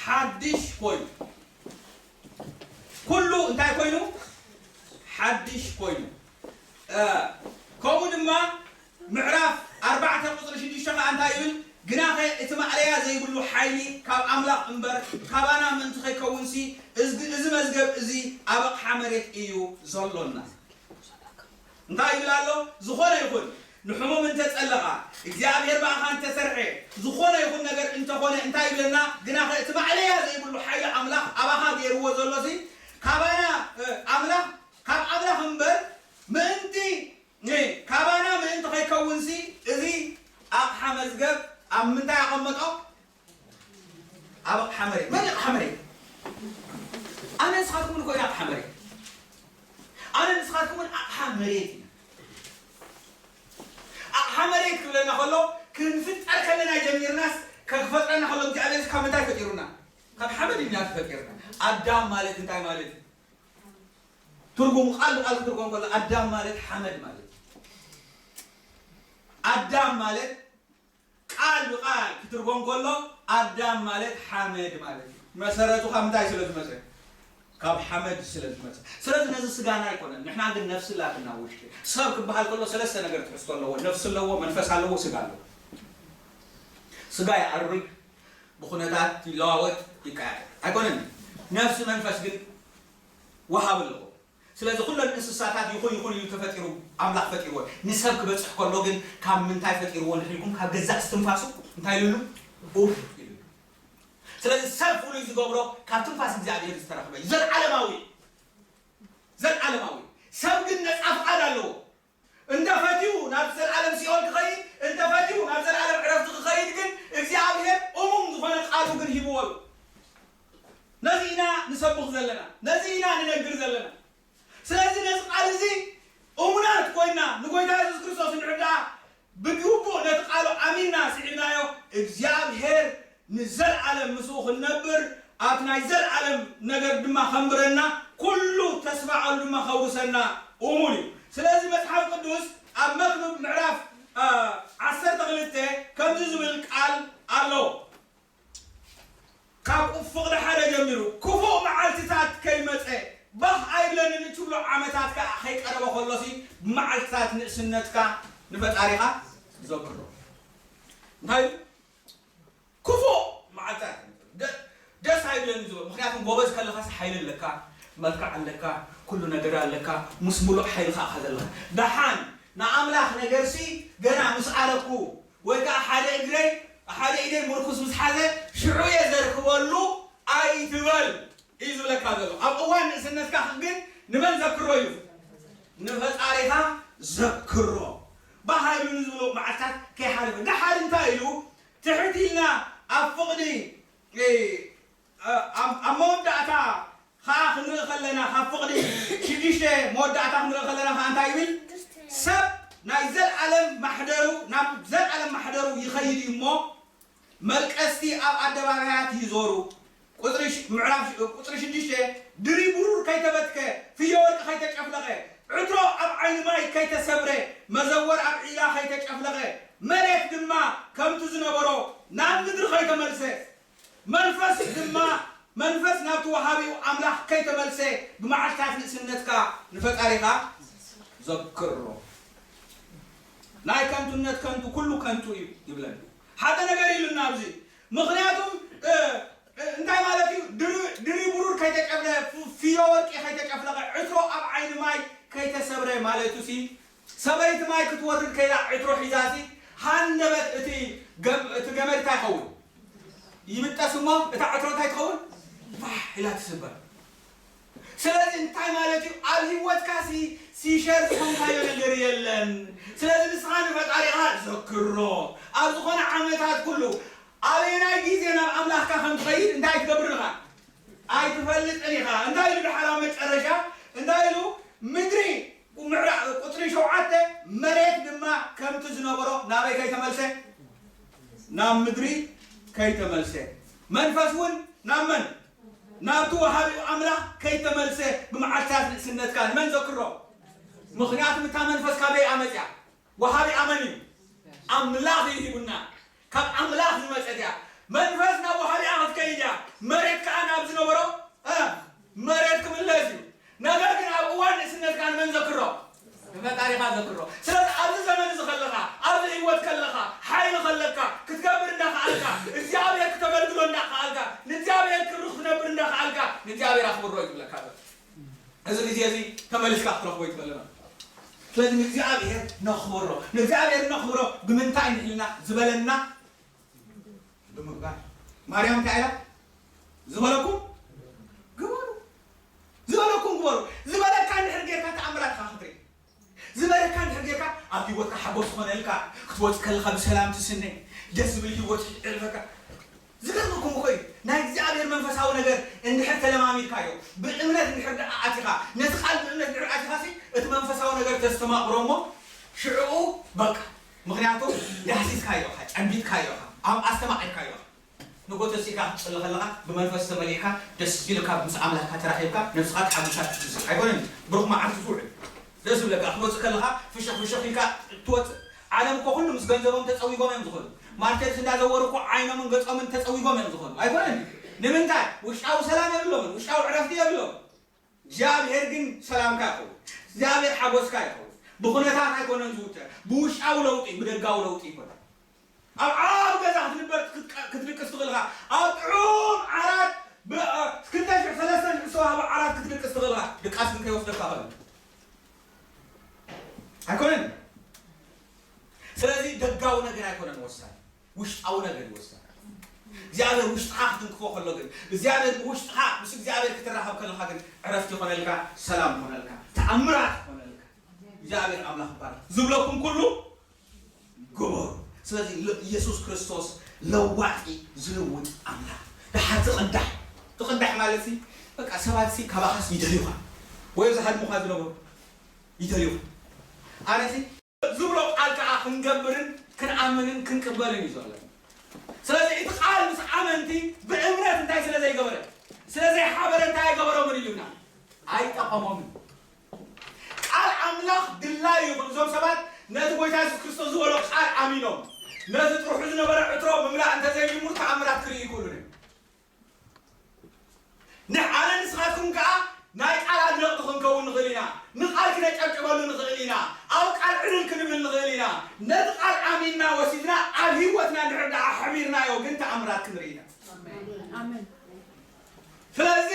ሓድሽ ኮይኑ። ኩሉ እንታይ ኮይኑ? ሓድሽ ኮይኑ። እ፣ ከምኡ ድማ ምዕራፍ ኣርባዕተ ቁፅሪ ሽዱሽተ ከዓ እንታይ ይብል? ግናኸ እቲ ማእለያ ዘይብሉ ሓይሊ ካብ ኣምላኽ እምበር ካባና ምእንቲ ከይከውንሲ፣ እዚ፣ እዚ መዝገብ እዚ ኣብ ኣቕሓ መሬት እዩ ዘሎና። እንታይ ይብል ኣሎ? ዝኾነ ይኹን ንሕሙም እንተጸለኻ፣ እግዚኣብሔር ብኣኻ እንተሰርሐ፣ ዝኾነ ይኹን ነገር እንተኾነ እንታይ ይብለና? ግናኸ እቲ ማእለያ ዘይብሉ ሓይሊ ኣምላኽ ኣባኻ ገይርዎ ዘሎሲ፣ ካባና፣ እ፣ ኣምላኽ፣ ካብ ኣምላኽ እምበር ምእንቲ፣ እ፣ ካባና ምእንቲ ከይከውንሲ፣ እዚ ኣቕሓ መዝገብ ኣብ ምንታይ ኣቐመጦ? ኣብ ኣቕሓ መሬት። መን እዩ ኣቕሓ መሬት? ኣነ ንስኻትኩምን እኮ ኢና ኣቕሓ መሬት። ኣነ ንስኻትኩምን ኣቕሓ መሬት ኢና። ኣቕሓ መሬት ክብለና ከሎ፣ ክንፍጠር ከለና ጀሚርናስ፣ ከ-፣ ክፈጥረና ከሎ እግዚኣብሔር ካብ ምንታይ ፈጢሩና? ካብ ሓመድ ኢና ተፈጢርና። ኣዳም ማለት እንታይ ማለት እዩ? ትርጉሙ ቃል ብቃል ክትርጎም ከሎ፣ ኣዳም ማለት ሓመድ ማለት እዩ። ኣዳም ማለት ቃል ብቃል ክትርጎም ከሎ፣ ኣዳም ማለት ሓመድ ማለት እዩ። መሰረቱ ካብ ምንታይ ስለ ዝመጸ? ካብ ሓመድ ስለ ዝመጸ። ስለዚ ነዚ ስጋና ኣይኮነን። ንሕና ግን ነፍሲ ኣላትና ውሽጢ። ሰብ ክበሃል ከሎ ሰለስተ ነገር ትሕዝቶ ኣለዎ። ነፍሲ ኣለዎ፣ መንፈስ ኣለዎ፣ ስጋ ኣለዎ። ስጋ ይኣርግ፣ ብኹነታት ይለዋወጥ፣ ይቀያየር። ኣይኮነን። ነፍሲ መንፈስ ግን ወሃቢ ኣለዎ። ስለዚ ኩለን እንስሳታት ይኹን ይኹን ኢሉ ተፈጢሩ፣ ኣምላኽ ፈጢርወን። ንሰብ ክበጽሕ ከሎ ግን ካብ ምንታይ ፈጢርዎ እንድሕር ኢልኩም፣ ካብ ገዛእ እስትንፋሱ እንታይ ኢሉሉ? ኡፍ ኢሉሉ። ስለዚ ሰብ ፍሉይ ዝገብሮ ካብ ትንፋስ እግዚኣብሔር ዝተረኽበ እዩ። ዘልዓለማዊ፣ ዘልዓለማዊ። ሰብ ግን ነጻ ፍቓድ ኣለዎ። እንተ ፈትዩ ናብ ዘልዓለም ሲኦል ክኸይድ፣ እንተ ፈትዩ ናብ ዘልዓለም ዕረፍቲ ክኸይድ ግን እግዚኣብሔር እሙን ዝኾነ ቃሉ ግን ሂብዎ እዩ። ነዚ ኢና ንሰብኽ ዘለና፣ ነዚ ኢና ንነግር ዘለና። ስለዚ ነዚ ቃል እዚ እሙናት ኮይና ንጎይታ የሱስ ክርስቶስ እንድሕር ደኣ ብግቡእ ነቲ ቃሉ ኣሚንና ስዒብናዮ፣ እግዚኣብሔር ንዘልዓለም ምስኡ ክንነብር፣ ኣብቲ ናይ ዘልዓለም ነገር ድማ ከንብረና፣ ኩሉ ተስፋ ቃሉ ድማ ከውርሰና እሙን እዩ። ስለዚ መጽሓፍ ቅዱስ ኣብ መክብብ ምዕራፍ፣ እ፣ ዓሰርተ ክልተ ከምዚ ዝብል ቃል ኣሎ። ካብ ፍቕዲ ሓደ ጀሚሩ ክፉእ መዓልትታት ከይመጸ፣ ባህ ኣይብለንን እትብሎ ዓመታት ከኣ ከይቀረበ ከሎሲ፣ ብመዓልትታት ንእስነትካ ንፈጣሪኻ ዘክሮ። እንታይ ኢሉ? ክፉእ መዓልትታት ደ-፣ ደስ ኣይብለንን ዝብል። ምኽንያቱም ጎበዝ ከለኻሲ ሓይሊ ኣለካ፣ መልክዕ ኣለካ፣ ኩሉ ነገር ኣለካ፣ ምስ ሙሉእ ሓይልኻ ኢኻ ዘለኻ። ደሓን ንኣምላኽ ነገርሲ ገና ምስ ኣረኩ ወይ ከዓ ሓደ እግረይ፣ ሓደ ኢደይ ምርኩስ ምስ ሓዘ ሽዑ እየ ዘርክበሉ ኣይትበል እዩ ዝብለካ ዘሎ። ኣብ እዋን ንእስነትካ ግን ንመን ዘክሮ እዩ? ንፈጣሪኻ ዘክሮ። ባህ ኣይብሉኒ ዝብሎ መዓልታት ከይሓለፈ። ደሓር እንታይ ኢሉ? ትሕት ኢልና ኣብ ፍቕዲ፣ እ፣ ኣብ፣ ኣብ መወዳእታ ኸዓ ክንርኢ ከለና፣ ካብ ፍቕዲ ሽዱሽተ መወዳእታ ክንርኢ ከለና ኸዓ እንታይ ይብል? ሰብ ናይ ዘልዓለም ማሕደሩ፣ ናብ ዘልዓለም ማሕደሩ ይኸይድ እዩ እሞ፣ መልቀስቲ ኣብ ኣደባባያት ይዞሩ። ቁጽሪ ሽ-፣ ምዕራፍ ሽ-፣ ቁጽሪ ሽዱሽተ፣ ድሪ ብሩር ከይተበትከ፣ ፍዮ ወርቂ ከይተጨፍለቐ፣ ዕትሮ ኣብ ዓይኒ ማይ ከይተሰብረ፣ መዘወር ኣብ ዒላ ከይተጨፍለቐ፣ መሬት ድማ ከምቲ ዝነበሮ ናብ ምድሪ ከይተመልሰ፣ መንፈስ ድማ፣ መንፈስ ናብቲ ወሃቢኡ ኣምላኽ ከይተመልሰ፣ ብመዓልታት ንእስነትካ ንፈጣሪኻ ዘክሮ። ናይ ከንቱነት ከንቱ፣ ኩሉ ከንቱ እዩ ይብለኒ። ሓደ ነገር ኢሉና ኣብዚ። ምኽንያቱም፣ እ፣ እ፣ እንታይ ማለት እዩ? ድሪ-፣ ድሪ ብሩር ከይተጨፍለ፣ ፍ-፣ ፍዮ ወርቂ ከይተጨፍለቐ፣ ዕትሮ ኣብ ዓይኒ ማይ ከይተሰብረ ማለቱ ሲ፣ ሰበይቲ ማይ ክትወርድ ከይዳ ዕትሮ ሒዛሲ፣ ሃንደበት እቲ ገም-፣ እቲ ገመድ እንታይ ይኸውን? ይብጠስ እሞ እታ ዕትሮ እንታይ ትኸውን? ፋሕ ኢላ ትስበር። ስለዚ እንታይ ማለት እዩ? ኣብ ህይወትካ ሲ-፣ ሲሸር ዝኾንካዮ ነገር የለን። ስለዚ ንስኻ ንፈጣሪኻ ዘክሮ። ኣብ ዝኾነ ዓመታት ኩሉ ኣበየናይ ግዜ ናብ ኣምላኽካ ከም ትኸይድ እንታይ ትገብር ኢኻ? ኣይትፈልጥን ኢኻ። እንታይ ኢሉ ድሓር ኣብ መጨረሻ? እንታይ ኢሉ? ምድሪ ምዕራ-፣ ቁጽሪ ሸውዓተ፣ መሬት ድማ ከምቲ ዝነበሮ ናበይ ከይተመልሰ? ናብ ምድሪ ከይተመልሰ። መንፈስ እውን ናብ መን? ናብቲ ወሃቢኡ ኣምላኽ ከይተመልሰ ብመዓልትታት ንእስነትካ ንመን ዘክሮ? ምኽንያቱ እታ መንፈስ ካበይ ኣመጽያ? ወሃቢኣ መን እዩ? ኣምላኽ እዩ ሂቡና። ካብ ኣምላኽ ዝመጸት እያ። መንፈስ ናብ ወሃቢኣ ክትከይድ እያ። መሬት ከኣ ናብ ዝነበሮ፣ እ፣ መሬት ክምለስ እዩ። ነገር ግን ኣብ እዋን ንእስነትካ ንመን ዘክሮ? ንፈጣሪኻ ዘክሮ። ስለዚ ኣብዚ ዘመን እዚ ከለኻ፣ ኣብዚ ህይወት ከለኻ፣ ሓይሊ ከለካ፣ ክትገብር እንዳኸኣልካ፣ እግዚኣብሔር ክተገልግሎ እንዳኸኣልካ፣ ንእግዚኣብሔር ክብሪ ክትነብር እንዳኸኣልካ፣ ንእግዚኣብሔር ኣኽብሮ እዩ ዝብለካ ዘሎ። እዚ ግዜ እዚ ተመሊስካ ክትረኽቦ ይትኽእል ማለት እዩ። ስለዚ ንእግዚኣብሔር ነኽብሮ። ንእግዚኣብሔር ነኽብሮ ብምንታይ እንዲሕልና ዝበለና ብምግባር። ማርያም እንታይ ኢላ? ዝበለኩም ግበሩ። ዝበለኩም ግበሩ። ዝበለካ እንድሕር ጌርካ ተኣምራት ኢኻ ክትርኢ። ዝበለካ እንድሕር ጌርካ ኣብ ህይወትካ ሓጎስ ዝኾነልካ፣ ክትወጽእ ከለኻ ብሰላም ትስነ፣ ደስ ዝብል ህይወት ይዕርፈካ። ዝገርመኩም እኮ እዩ። ናይ እግዚኣብሔር መንፈሳዊ ነገር እንድሕር ተለማሚድካዮ፣ ብእምነት እንድሕር ደኣ ኣቲኻ፣ ነቲ ቃል ብእምነት እንድሕር ኣቲኻሲ፣ እቲ መንፈሳዊ ነገር ተስተማቕሮ እሞ፣ ሽዕኡ በቃ። ምኽንያቱ ዳህሲስካዮ ኢኻ፣ ጨቢጥካዮ ኢኻ፣ ኣብ ኣስተማቒርካዮ ኢኻ። ንጎተሲካ ክትጽሊ ከለኻ፣ ብመንፈስ ተመሊእካ፣ ደስ ኢልካ ምስ ኣምላኽካ ተራኺብካ፣ ነብስኻ ተሓጒሳ ትትንስእ። ኣይኮነን? ብሩኽ መዓልቲ ትውዕል። ደስ ይብለካ። ክትወጽእ ከለኻ፣ ፍሽኽ ፍሽኽ ኢልካ ትወጽእ። ዓለም እኮ ኩሉ ምስ ገንዘቦም ተጸዊጎም እዮም ዝኾኑ። ማርኬት እንዳዘወሩ እኮ ዓይኖምን ገጾምን ተጸዊጎም እዮም ዝኾኑ። ኣይኮነን? ንምንታይ? ውሽጣዊ ሰላም የብሎምን። ውሽጣዊ ዕረፍቲ የብሎም። እግዚኣብሔር ግን ሰላምካ ይኸውን። እግዚኣብሔር ሓጎስካ ይኸውን። ብኹነታት ኣይኮነን ዝውተ። ብውሽጣዊ ለውጢ፣ ብደጋዊ ለውጢ ይኮነን። ኣብ ዓቢ ገዛ ክትንበር ክትቀ-፣ ክትድቅስ ትኽእል ኢኻ። ኣብ ጥዑም ዓራት ብ-፣ እ፣ ክልተ ሽሕ፣ ሰለስተ ሽሕ ዝተዋህበ ዓራት ክትድቅስ ትኽእል ኢኻ። ድቃስ ግን ከይወስደካ ኸሎ። ኣይኮነን። ስለዚ ደጋዊ ነገር ኣይኮነን ወሳኒ። ውሽጣዊ ነገር እዩ ወሳኒ። እግዚኣብሔር ውሽጥኻ ክትንክፎ ከሎ ግን፣ እግዚኣብሔር ብውሽጥኻ ምስ እግዚኣብሔር ክትራኸብ ከለኻ ግን ዕረፍቲ ይኾነልካ፣ ሰላም ይኾነልካ፣ ተኣምራት ይኾነልካ። እግዚኣብሔር ኣምላኽ ይባረኽ። ዝብለኩም ኩሉ ግበሩ። ስለዚ ለ-፣ ኢየሱስ ክርስቶስ ለዋጢ ዝልውጥ ኣምላኽ። ደሓር ትቕዳሕ፣ ትቕዳሕ ማለት ሲ፣ በቃ ሰባት ሲ ካባኻስ ይደልዩኻ። ወይ ዝሃድሙኻ ዝነበሩ ይደልዩኻ። ኣነ ሲ ዝብሎ ቃል ከዓ ክንገብርን ክንኣምንን ክንቅበልን እዩ ዘሎ። ስለዚ እቲ ቃል ምስ ኣመንቲ ብእምነት እንታይ ስለ ዘይገበረ? ስለ ዘይሓበረ እንታይ ኣይገበሮምን ኢሉና? ኣይጠቐሞምን። ቃል ኣምላኽ ድላዩ ይኹን። እዞም ሰባት ነቲ ጎይታ የሱስ ክርስቶስ ዝበሎ ቃል ኣሚኖም፣ ነቲ ጥርሑ ዝነበረ ዕትሮ ምምላእ እንተዘይጅምሩ ተኣምራት ክርኢ ይክእሉን እዮም። ንዓነ ንስኻትኩም ከኣ ናይ ቃል ኣድነቕቲ ክንከውን ንኽእል ኢና። ንቓል ክነጨብጭበሉ ንኽእል ኢና። ኣብ ቃል ዕልል ክንብል ንኽእል ኢና። ነቲ ቃል ኣሚንና ወሲድና ኣብ ህይወትና እንድሕር ደኣ ኣሕቢርናዮ ግን ተኣምራት ክንርኢ ኢና። ኣሜን። ስለዚ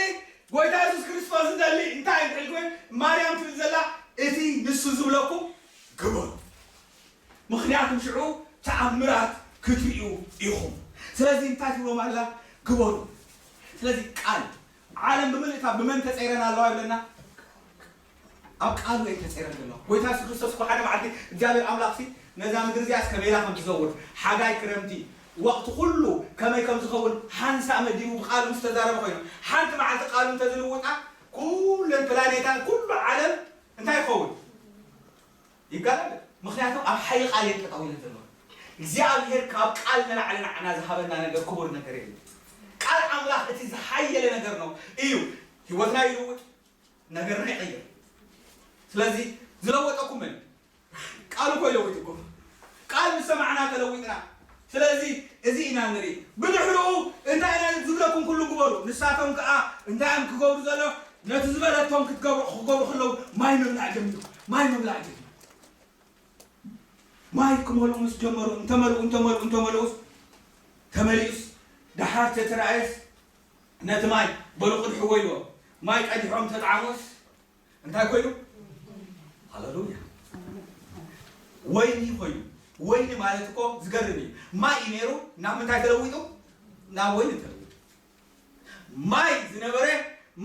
ጎይታ የሱስ ክርስቶስ ዝደሊ እንታይ እንድሕር ኮይኑ ማርያም ትብል ዘላ እቲ ንሱ ዝብለኩም ግበሩ። ምኽንያቱ ሽዑ ተኣምራት ክትርእዩ ኢኹም። ስለዚ እንታይ ትብሎም ኣላ? ግበሩ። ስለዚ ቃል ዓለም ብምልእታ ብመን ተጸይረን ኣለዋ ይብለና? ኣብ ቃሉ እየን ተጸይረን ዘለዋ። ጎይታ የሱስ ክርስቶስ እኮ ሓደ መዓልቲ እግዚኣብሔር ኣምላኽሲ ነዛ ምድሪ እዚኣስ ከመይ ኢላ ከም ትዘውር፣ ሓጋይ ክረምቲ፣ ወቕቲ ኩሉ ከመይ ከም ዝኸውን ሓንሳእ መዲቡ ብቃሉ ምስ ተዛረበ ኮይኑ፣ ሓንቲ መዓልቲ ቃሉ እንተዝልውጣ ኩለን ፕላኔታን ኩሉ ዓለም እንታይ ይኸውን? ይጋደል። ምኽንያቱ ኣብ ሓይሊ ቃል እየን ጠጠው ኢለን ዘለዋ። እግዚኣብሔር ካብ ቃል ንላዕሊ ንዓና ዝሃበና ነገር ክቡር ነገር የለን። ቃል ኣምላኽ እቲ ዝሓየለ ነገር ነው እዩ። ህይወትና ይልውጥ፣ ነገርና ይቐይር። ስለዚ ዝለወጠኩም መን? ቃል እኮ ይለውጥኩም። ቃል ምስ ሰማዕና ተለዊጥና። ስለዚ እዚ ኢና ንርኢ። ብድሕሪኡ እንታይ ኢና ዝብለኩም ኩሉ ግበሩ። ንሳቶም ከኣ እንታይ እዮም ክገብሩ ዘሎ? ነቲ ዝበለቶም ክትገብሩ፣ ክገብሩ ከለዉ ማይ ምምላእ ጀሚሩ። ማይ ምምላእ ጀሚሩ። ማይ ክመልኡ ምስ ጀመሩ፣ እንተመልኡ፣ እንተመልኡ፣ እንተመልኡስ፣ ተመሊኡስ፣ ደሓር ተተራእየስ፣ ነቲ ማይ በሉ ቅድሕዎ ኢልዎ። ማይ ቀዲሖም ተጣዕሙስ፣ እንታይ ኮይኑ? ሃሌሉያ። ወይኒ ኮይኑ። ወይኒ ማለት እኮ ዝገርም እዩ። ማይ እዩ ነይሩ፣ ናብ ምንታይ ተለዊጡ? ናብ ወይኒ ተለዊጡ። ማይ ዝነበረ፣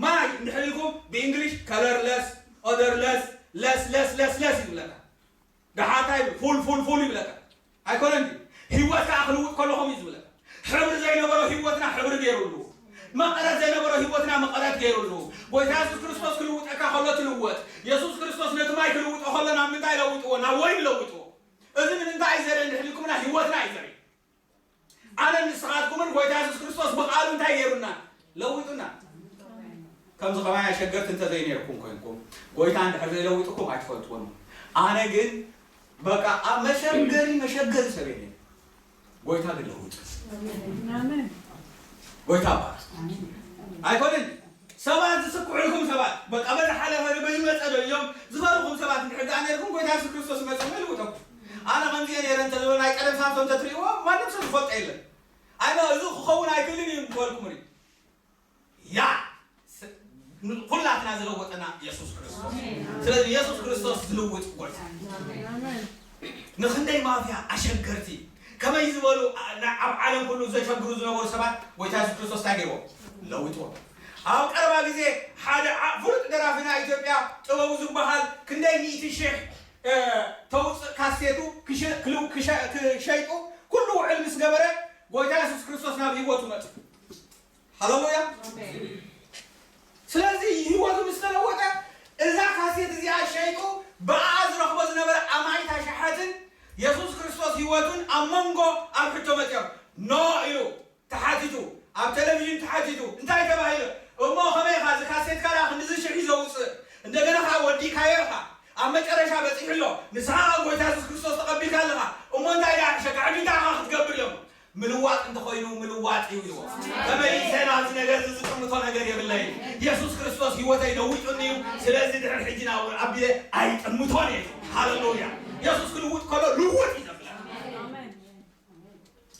ማይ እንድሕር ኢልኩም ብእንግሊሽ colorless፣ odorless፣ ለስ፣ ለስ፣ ለስ፣ ለስ ይብለካ። ደሓር እንታይ ይብል? ፉል፣ ፉል፣ ፉል ይብለካ። ኣይኮነን ድዩ? ህይወት ከዓ ክልውጥ ከለኹም እዩ ዝብለካ። ሕብሪ ዘይነበሮ ህይወትና ሕብሪ ገይሩሉ። መቐረት ዘይነበሮ ህይወትና መቐረት ገይሩሉ። ጎይታ የሱስ ክርስቶስ ክልውጠካ ከሎ ትልወጥ። የሱስ ክርስቶስ ነቲ ማይ ክልውጦ ከሎ ናብ ምንታይ ለውጥዎ? ናብ ወይኒ ለውጥዎ። እዚ ንምንታይ እዩ ዘርኢ እንድሕር ኢልኩምና ህይወትና እዩ ዘርኢ። ኣነን ንስኻትኩምን ጎይታ የሱስ ክርስቶስ ብቃሉ እንታይ ገይሩና? ለዊጡና። ከምዚ ከማይ ኣሸገርቲ እንተዘይነርኩም ኮይንኩም፣ ጎይታ እንድሕር ዘይለውጥኩም ኣይትፈልጥዎን። ኣነ ግን በቃ ኣብ መሸገሪ መሸገሪ ሰብ እየ ነይረ። ጎይታ ግን ለውጥ። ኣሜን። ጎይታ ባር ኣይኮነን። ሰባት ዝስክሑልኩም ሰባት፣ በቃ በዚ ሓለፈ ዶ በዚ መጸ ዶ እዮም ዝፈርኹም ሰባት እንድሕር ደኣ ነርኩም፣ ጎይታ የሱስ ክርስቶስ ይመጽእ ይልውጠኩም። ኣነ ከምዚ እየ ነይረ እንተዝብል ናይ ቀደም ሳምሶን እንተትርእይዎ ማንም ሰብ ዝፈልጦ የለን። ኣይ፣ እዚ ክኸውን ኣይክእልን እዩ ምበልኩም ሪ። ያ ስ-፣ ኩላትና ዝለወጠና የሱስ ክርስቶስ። ስለዚ የሱስ ክርስቶስ ዝልውጥ ጎይታ። ንኽንደይ ማፍያ ኣሸገርቲ ከመይ ዝበሉ ኣ-፣ ና-፣ ኣብ ዓለም ኩሉ ዘሸግሩ ዝነበሩ ሰባት ጎይታ የሱስ ክርስቶስ እንታይ ገይርዎም? ለዊጥዎም። ኣብ ቀረባ ግዜ ሓደ ዓ-፣ ፍሉጥ ደራፊ ናይ ኢትዮጵያ ጥበቡ ዝበሃል ክንደይ ሚእቲ ሽሕ፣ እ፣ ተውፅእ ካሴቱ ክሸ-፣ ክልው-፣ ክሸ-፣ ክሸይጡ ኩሉ ውዕል ምስ ገበረ ጎይታ የሱስ ክርስቶስ ናብ ህይወቱ መጽ። ሃሌሉያ። ኣሜን። ስለዚ ህይወቱ ምስ ተለወጠ እዛ ካሴት እዚኣ ሸይጡ ብኣ ዝረኽቦ ዝነበረ ኣማኢት ኣሽሓትን የሱስ ክርስቶስ ህይወቱን ኣብ መንጎ ኣብ ሕቶ መጽዮም። ኖ ኢሉ ተሓቲቱ፣ ኣብ ቴሌቪዥን ተሓቲቱ እንታይ ተባሂሉ? እሞ ከመይ ኢኻ እዚ ካሴትካ ደኣ ክንድዚ ሽሕ እዩ ዘውፅእ? እንደገና ኸዓ ወዲእካዮ ኢኻ። ኣብ መጨረሻ በፂሑ ኣሎ። ንስኻ ኸዓ ጎይታ የሱስ ክርስቶስ ተቐቢልካ ኣለኻ። እሞ እንታይ ደኣ ይሕሸካ? ሕጂ እንታይ ኢኻ ክትገብር? ኢሎም። ምልዋጥ እንተኾይኑ ምልዋጥ እዩ ኢልዎ። ተመሊሰ ናብዚ ነገር እዚ ዝጥምቶ ነገር የብለይን። የሱስ ክርስቶስ ህይወተይ ለዊጡኒ እዩ። ስለዚ ድሕሪ ሕጂ ናብኡ ኣቢለ ኣይጥምቶን እየ። ሃሌሉያ። የሱስ ክልውጥ ከሎ ልውጥ እዩ ዘብለና።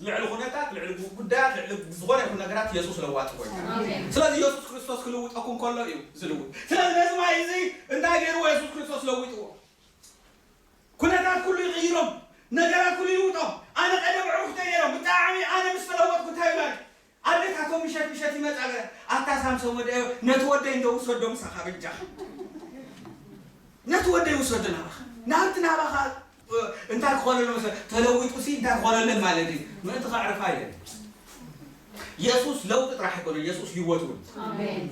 ልዕሊ ኩነታት፣ ልዕሊ ጉዳያት፣ ልዕሊ ዝኾነ ይኹን ነገራት የሱስ ለዋጢ ጎይታ። ኣሜን። ስለዚ የሱስ ክርስቶስ ክልውጠኩም ከሎ እዩ ዝልውጥ። ስለዚ ነዚ ማይ እዚ እንታይ ገይርዎ? የሱስ ክርስቶስ ለዊጥዎ። ኩነታት ኩሉ ይቕይሮም፣ ነገራት ኩሉ ይልውጦም። ኣነ ቀደም ዕሩኽተይ ነይሮም፣ ብጣዕሚ ኣነ ምስ ተለወጥኩ እንታይ ማለት ኣዴታቶም ምሸት ምሸት ይመጻ ገለ፣ ኣታ ሳምሶን ወደ ነቲ ወደይ እንዶ ውሰዶ ምሳኻ በጃኻ። ነቲ ወደይ ውሰዶ ናባኻ። ናብቲ ናባኻ እንታይ ክኾነሉ መሰ-፣ ተለዊጡ ሲ እንታይ ክኾነለን ማለት እዩ። ምእንቲ ከዕርፋ ኢለን። የሱስ ለውጢ ጥራሕ ኣይኮነን፣ የሱስ ህይወት እውን። ኣሜን።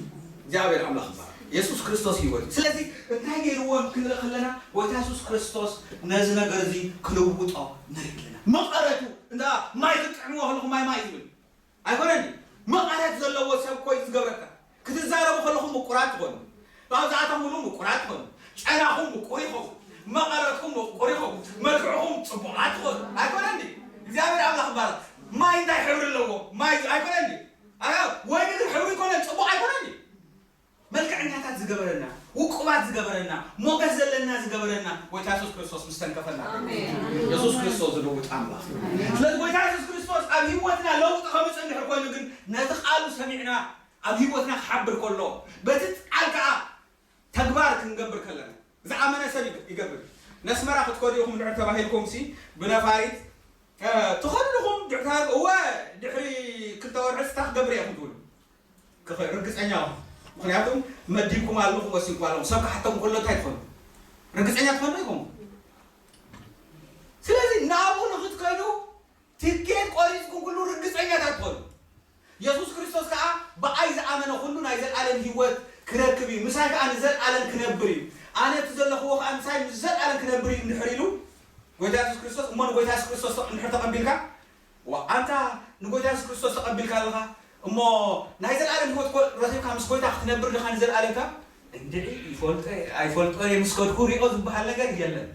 እግዚኣብሔር ኣምላኽ ይባረክ። የሱስ ክርስቶስ ህይወት እዩ። ስለዚ እንታይ ገይርዎም ክንርኢ ከለና፣ ጎይታ የሱስ ክርስቶስ ነዚ ነገር እዚ ክልውጦ ንርኢ ኣለና። መቐረቱ፣ እንዳ ማይ ክትጥዕምዎ ከለኹም ማይ ማይ ዝብል ኣይኮነን። መቐረት ዘለዎ ሰብ እኮ እዩ ዝገብረካ። ክትዛረቡ ከለኹም ምቁራት ትኾኑ። ኣብዝኣተምሉ ምቁራት ትኾኑ። ጨናኹም ምቁር ይኸውን። መቐረትኩም ምቁር ይኸውን። መልክዕኹም ጽቡቓት ትኾኑ። ኣይኮነን ድዩ? እግዚኣብሔር ኣምላኽ ይባረክ። ማይ እንታይ ሕብሪ ኣለዎ? ማይ ኣይኮነን ድዩ? ኣያ፣ ወይኒ ግን ሕብሪ ኣይኮነን፣ ጽቡቕ ኣይኮነን ድዩ? መልክዐኛታት ዝገበረና፣ ውቁባት ዝገበረና፣ ሞገስ ዘለና ዝገበረና ጎይታ የሱስ ክርስቶስ ምስ ተንከፈና። ኣሜን። የሱስ ክርስቶስ ዝልውጥ ኣምላኽ። ስለዚ ጎይታ የሱስ ክርስቶስ ኣብ ህይወትና ለውጢ ከምጽእ እንድሕር ኮይኑ ግን ነቲ ቃሉ ሰሚዕና ኣብ ህይወትና ክሓብር ከሎ በቲ ቃል ከኣ ተግባር ክንገብር ከለና ዝኣመነ ሰብ ይግ-፣ ይገብር። ነስመራ ክትከዱ ኢኹም እንድሕር ተባሂልኩም ሲ ብነፋሪት፣ እ፣ ትኸዱ ዲኹም? ድሕር ተባሂልኩም፣ እወ፣ ድሕሪ ክልተ ወርሒ ስታ ክገብር እየ ኢኹም ትብሉ። ክኸ-፣ ርግጸኛ ኹኑ። ምኽንያቱም መዲብኩም ኣለኹም፣ ወሲንኩም ኣለኹም። ሰብ ክሓተኩም ከሎ እንታይ ትኾኑ? ርግጸኛ ትኾኑ ኢኹም። ስለዚ ናብኡ ንኽትከዱ ትኬት ቆሪጽኩም ኩሉ ርግጸኛታት ትኾኑ። የሱስ ክርስቶስ ከኣ ብኣይ ዝኣመነ ኩሉ ናይ ዘለኣለም ህይወት ክረክብ እዩ። ምሳይ ከኣ ንዘለኣለም ክነብር እዩ። ኣነ እቲ ዘለኽዎ ከኣ ምሳይ ንዘለኣለም ክነብር እዩ እንድሕር ኢሉ ጎይታ የሱስ ክርስቶስ፣ እሞ ንጎይታ የሱስ ክርስቶስ እንድሕር ተቐቢልካ፣ ዋ፣ ኣንታ ንጎይታ የሱስ ክርስቶስ ተቐቢልካ ኣለኻ፣ እሞ ናይ ዘለኣለም ህይወት ኮ ረኺብካ ምስ ጎይታ ክትነብር ዲኻ ንዘለኣለምካ? እንድዒ፣ ይፈልጦ እየ፣ ኣይፈልጦ እየ፣ ምስ ከድኩ ሪኦ ዝበሃል ነገር የለን።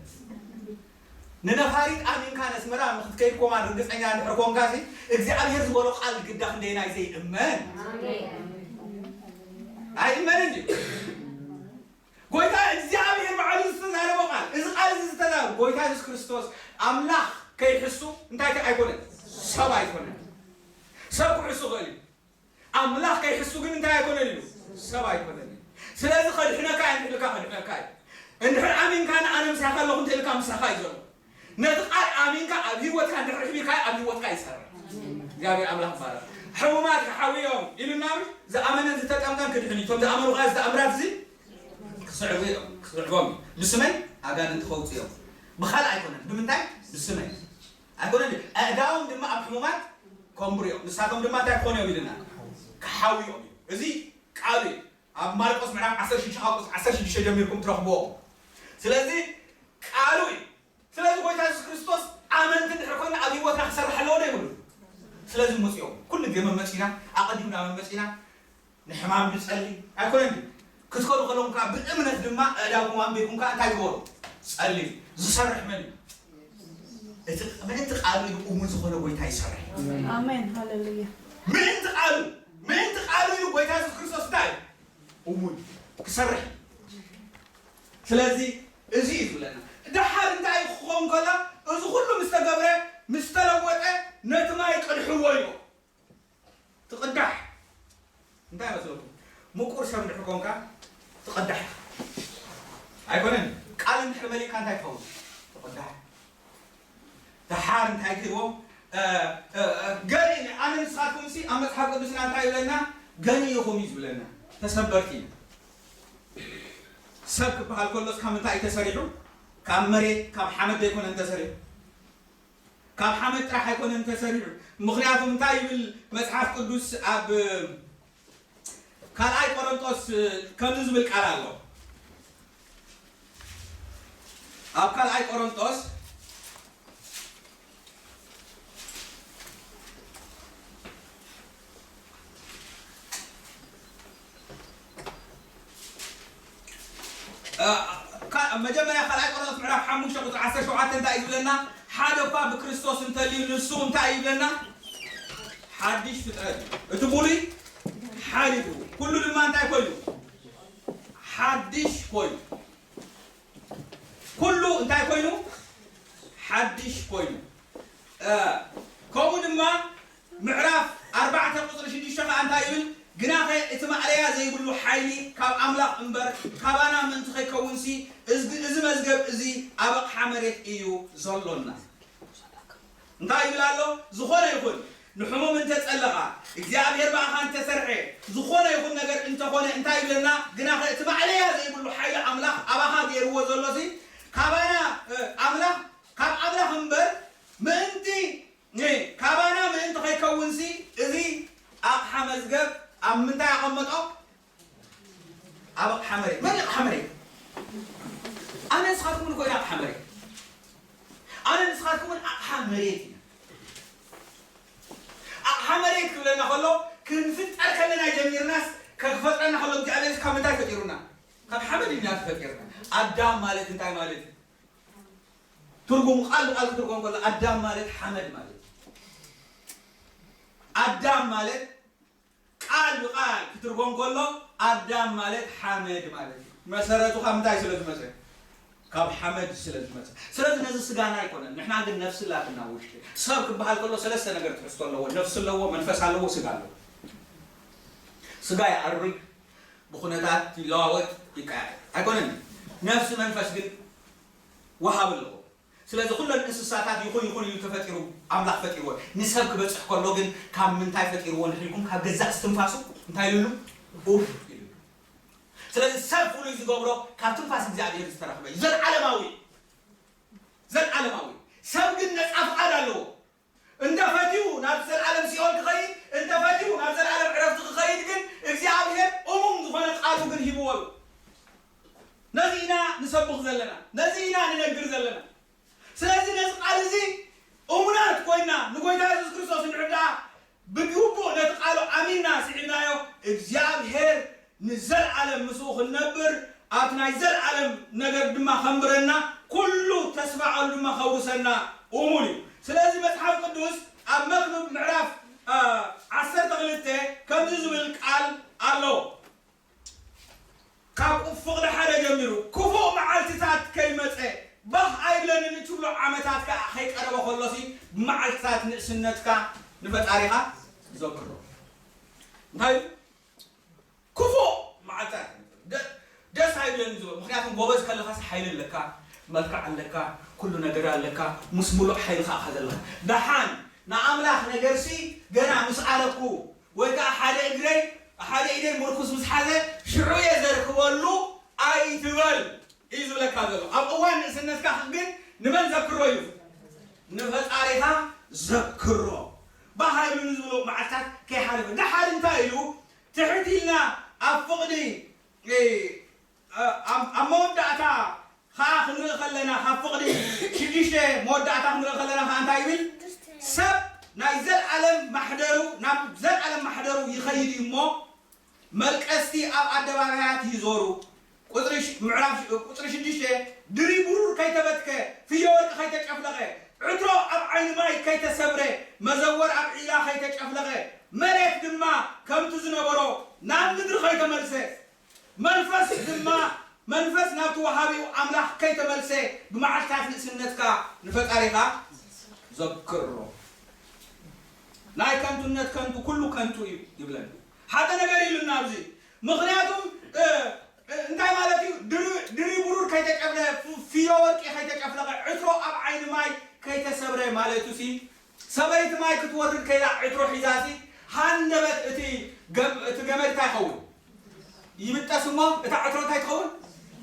ንነፋሪት ኣሚንካ ነስመራ ንኽትከይድ ኮማን ርግጸኛ እንድሕር ኮንካሲ፣ እግዚኣብሔር ዝበሎ ቃል ግዳ ክንደየናይ ዘይእመን? ኣሜን። ኣይእመንን እዩ። ጎይታ እግዚኣብሔር ባዕሉ ዝተዛረቦ ቃል፣ እዚ ቃል እዚ ዝተዛረቦ ጎይታ የሱስ ክርስቶስ ኣምላኽ ከይሕሱ እንታይ ከ-፣ ኣይኮነን? ሰብ ኣይኮነን። ሰብ ክሕሱ ይኽእል እዩ። ኣምላኽ ከይሕሱ ግን እንታይ ኣይኮነን ኢሉ? ሰብ ኣይኮነን ኢሉ። ስለዚ ከድሕነካ እየ፣ እንድሕልካ ከድሕነካ እዩ። እንድሕር ኣሚንካ ንኣነ ምሳኻ ኣለኹ እንተኢልካ ምሳኻ እዩ ዘሎ። ነቲ ቃል ኣሚንካ ኣብ ህይወትካ እንድሕር ኣሕቢርካዮ ኣብ ህይወትካ ይሰርሕ። እግዚኣብሔር ኣምላኽ ይባረክ። ሕሙማት ክሓውዮም ኢሉና፣ ዝኣመነን ዝተጠምቀን ክድሕን እዩ። እቶም ዝኣመኑ ከኣ እዚ ተኣምራት እዚ ክስዕቡ እዮም፣ ክስዕቦም እዩ። ብስመይ ኣጋንንቲ ከውፅኡ እዮም። ብኻልእ ኣይኮነን። ብምንታይ? ብስመይ። ኣይኮነን። ኣእዳዎም ድማ ኣብ ሕሙማት ከንብሩ እዮም። ንሳቶም ድማ እንታይ ክኾኑ እዮም ኢልና? ክሓውዩ እዮም። እዚ ቃሉ እዩ። ኣብ ማርቆስ ምዕራፍ ዓሰርተ ሽዱሽተ ካብ ቁጽሪ ዓሰርተ ሽዱሽተ ጀሚርኩም ትረኽብዎ። ስለዚ ቃሉ እዩ። ስለዚ ጎይታ የሱስ ክርስቶስ ኣመንቲ እንድሕር ኮይና ኣብ ህይወትና ክሰርሕ ኣለዎ ዶ የብሉን? ስለዚ ምጽኦም ኩሉ ግዜ መመጺና፣ ኣቐዲምና መመጺና፣ ንሕማም ንጸሊ ኣይኮነን። ክትከዱ ከለኹም ከኣ ብእምነት ድማ ኣእዳውኩም ኣንቢርኩም ከኣ እንታይ ግበሩ? ጸልዩ። ዝሰርሕ መን እዩ? እቲ ምእንቲ ቃሉ ኢሉ እሙን ዝኾነ ጎይታ ይሰርሕ። ኣሜን። ሃሌሉያ። ምእንቲ ቃሉ፣ ምእንቲ ቃሉ ኢሉ ጎይታ የሱስ ክርስቶስ እንታይ እዩ? እሙን ክሰርሕ። ስለዚ እዚ እዩ ዝብለና። ደሓር እንታይ ክኸውን ከሎ፣ እዚ ኩሉ ምስ ተገብረ፣ ምስ ተለወጠ፣ ነቲ ማይ ቅድሕዎ ኢሉ። ትቕዳሕ። እንታይ መስለኩም? ምቁር ሰብ እንድሕር ኮንካ ትቕዳሕ። ኣይኮነን? ቃል እንድሕር መሊእካ እንታይ ትኸውን? ትቕዳሕ። ደሓር እንታይ ትህቦም? እ፣ እ፣ እ፣ ገኒ፣ ኣነ ንስኻትኩም ሲ ኣብ መጽሓፍ ቅዱስና እንታይ ይብለና? ገኒ ኢኹም እዩ ዝብለና። ተሰበርቲ ኢና። ሰብ ክበሃል ከሎስ ካብ ምንታይ እዩ ተሰሪሑ? ካብ መሬት፣ ካብ ሓመድ ኣይኮነን ተሰሪሑ። ካብ ሓመድ ጥራሕ ኣይኮነን ተሰሪሑ። ምኽንያቱ እንታይ ይብል መጽሓፍ ቅዱስ? ኣብ ካልኣይ ቆሮንጦስ ከምዚ ዝብል ቃል ኣሎ። ኣብ ካልኣይ ቆሮንጦስ እ፣ ካ-፣ መጀመርያ ካልኣይ ቆሮንቶስ ምዕራፍ ሓሙሽተ ቁጽሪ ዓሰርተ ሸውዓተ እንታይ እዩ ዝብለና? ሓደ እኳ ብክርስቶስ እንተልዩ ንሱ እንታይ እዩ ይብለና? ሓድሽ ፍጥረት እዩ። እቲ ብሉይ ሓሊፉ፣ ኩሉ ድማ እንታይ ኮይኑ? ሓድሽ ኮይኑ። ኩሉ እንታይ ኮይኑ? ሓድሽ ኮይኑ። እ፣ ከምኡ ድማ ምዕራፍ ኣርባዕተ ቁጽሪ ሽዱሽተ ከኣ እንታይ ይብል? ግናኸ እቲ ማእለያ ዘይብሉ ሓይሊ ካብ ኣምላኽ እምበር ካባና ምእንቲ ከይከውንሲ፣ እዚ፣ እዚ መዝገብ እዚ ኣብ ኣቕሓ መሬት እዩ ዘሎና። እንታይ ይብል ኣሎ? ዝኾነ ይኹን ንሕሙም እንተጸለኻ፣ እግዚኣብሔር ብኣኻ እንተሰርሐ፣ ዝኾነ ይኹን ነገር እንተኾነ እንታይ ይብለና? ግናኸ እቲ ማእለያ ዘይብሉ ሓይሊ ኣምላኽ ኣባኻ ገይርዎ ዘሎሲ፣ ካባና፣ እ፣ ኣምላኽ፣ ካብ ኣምላኽ እምበር ምእንቲ እ፣ ካባና ምእንቲ ከይከውንሲ፣ እዚ ኣቕሓ መዝገብ ኣብ ምንታይ ኣቐመጦ? ኣብ ኣቕሓ መሬት። መን እዩ ኣቕሓ መሬት? ኣነ ንስኻትኩምን እኮ ኢና ኣቕሓ መሬት። ኣነ ንስኻትኩምን ኣቕሓ መሬት ኢና። ኣቕሓ መሬት ክብለና ከሎ፣ ክንፍጠር ከለና ጀሚርናስ፣ ከክፈጥረና ከሎ እግዚኣብሔር ካብ ምንታይ ፈጢሩና? ካብ ሓመድ ኢና ተፈጢርና። ኣዳም ማለት እንታይ ማለት እዩ? ትርጉሙ ቃል ብቃል ክትርጎም ከሎ ኣዳም ማለት ሓመድ ማለት እዩ። ኣዳም ማለት ቃል ብቃል ክትርጎም ከሎ ኣዳም ማለት ሓመድ ማለት እዩ። መሰረቱ ካብ ምንታይ ስለ ዝመጸ? ካብ ሓመድ ስለ ዝመጸ። ስለዚ ነዚ ስጋና ኣይኮነን። ንሕና ግን ነፍሲ ኣላትና ውሽጢ። ሰብ ክበሃል ከሎ ሰለስተ ነገር ትሕዝቶ ኣለዎ። ነፍሲ ኣለዎ፣ መንፈስ ኣለዎ፣ ስጋ ኣለዎ። ስጋ ይኣርግ፣ ብኹነታት ይለዋወጥ፣ ይቀያየር። ኣይኮነን? ነፍሲ መንፈስ ግን ወሃቢ ኣለዎ። ስለዚ ኩለን እንስሳታት ይኹን ይኹን ኢሉ ተፈጢሩ፣ ኣምላኽ ፈጢርዎ። ንሰብ ክበጽሕ ከሎ ግን ካብ ምንታይ ፈጢርዎ እንድሕር ኢልኩም፣ ካብ ገዛእ እስትንፋሱ እንታይ ኢሉሉ? ኡፍ ኢሉሉ። ስለዚ ሰብ ፍሉይ ዝገብሮ ካብ ትንፋስ እግዚኣብሔር ዝተረኽበ እዩ። ዘልዓለማዊ፣ ዘልዓለማዊ። ሰብ ግን ነጻ ፍቓድ ኣለዎ። እንተ ፈትዩ ናብ ዘልዓለም ሲኦል ክኸይድ፣ እንተ ፈትዩ ናብ ዘልዓለም ዕረፍቲ ክኸይድ ግን እግዚኣብሔር እሙን ዝኾነ ቃሉ ግን ሂብዎ እዩ። ነዚ ኢና ንሰብኽ ዘለና፣ ነዚ ኢና ንነግር ዘለና። ስለዚ ነዚ ቃል እዚ እሙናት ኮይና ንጎይታ የሱስ ክርስቶስ እንድሕር ደኣ ብግቡእ ነቲ ቃሉ ኣሚንና ስዒብናዮ፣ እግዚኣብሔር ንዘልዓለም ምስኡ ክንነብር፣ ኣብቲ ናይ ዘልዓለም ነገር ድማ ከንብረና፣ ኩሉ ተስፋ ቃሉ ድማ ከውርሰና እሙን እዩ። ስለዚ መጽሓፍ ቅዱስ ኣብ መክብብ ምዕራፍ፣ እ፣ ዓሰርተ ክልተ ከምዚ ዝብል ቃል ኣሎ። ካብ ፍቕዲ ሓደ ጀሚሩ ክፉእ መዓልትታት ከይመጸ፣ ባህ ኣይብለንን እትብሎ ዓመታት ከኣ ከይቀረበ ከሎሲ፣ ብመዓልትታት ንእስነትካ ንፈጣሪኻ ዘክሮ። እንታይ ኢሉ? ክፉእ መዓልታት ደ-፣ ደስ ኣይብለንን ዝብሎ። ምኽንያቱ ጎበዝ ከለኻስ ሓይሊ ኣለካ፣ መልክዕ ኣለካ፣ ኩሉ ነገር ኣለካ፣ ምስ ሙሉእ ሓይልኻ ኢኻ ዘለኻ። ደሓን ንኣምላኽ ነገርሲ ገና ምስ ኣለኩ ወይ ከኣ ሓደ እግረይ፣ ሓደ ኢደይ ምርኩስ ምስ ሓዘ ሽዑ እየ ዘርክበሉ ኣይትበል እዩ ዝብለካ ዘሎ። ኣብ እዋን ንእስነትካ ግን ንመን ዘክሮ እዩ? ንፈጣሪኻ ዘክሮ። ባህ ኣይብሉን ዝብሉ መዓልታት ከይሓለፈ። ደሓር እንታይ ኢሉ? ትሕት ኢልና ኣብ ፍቕዲ፣ እ፣ ኣብ፣ ኣብ መወዳእታ ኸኣ ክንርኢ ከለና፣ ካብ ፍቕዲ ሽዱሽተ መወዳእታ ክንርኢ ከለና ኸኣ እንታይ ይብል? ሰብ ናይ ዘልኣለም ማሕደሩ፣ ናብ ዘልኣለም ማሕደሩ ይኸይድ እዩ እሞ፣ መልቀስቲ ኣብ ኣደባባያት ይዞሩ። ቁጽሪ ሽ-፣ ምዕራፍ ሽ-፣ ቁጽሪ ሽዱሽተ፣ ድሪ ብሩር ከይተበትከ፣ ፍዮ ወርቂ ከይተጨፍለቐ፣ ዕትሮ ኣብ ዓይኒ ማይ ከይተሰብረ፣ መዘወር ኣብ ዒላ ከይተጨፍለቐ፣ መሬት ድማ ከምቲ ዝነበሮ ናብ ምድሪ ከይተመልሰ፣ መንፈስ ድማ፣ መንፈስ ናብቲ ወሃቢኡ ኣምላኽ ከይተመልሰ፣ ብመዓልታት ንእስነትካ ንፈጣሪኻ ዘክሮ። ናይ ከንቱነት ከንቱ፣ ኩሉ ከንቱ እዩ ይብለና። ሓደ ነገር ኢሉና ኣብዚ። ምኽንያቱም፣ እ፣ እ፣ እንታይ ማለት እዩ? ድሪ-፣ ድሪ ብሩር ከይተጨፍለ፣ ፍ-፣ ፍዮ ወርቂ ከይተጨፍለቐ፣ ዕትሮ ኣብ ዓይኒ ማይ ከይተሰብረ ማለቱ ሲ፣ ሰበይቲ ማይ ክትወርድ ከይላ ዕትሮ ሒዛሲ፣ ሃንደበት እቲ ገም-፣ እቲ ገመድ እንታይ ይኸውን? ይብጠስ እሞ እታ ዕትሮ እንታይ ትኸውን?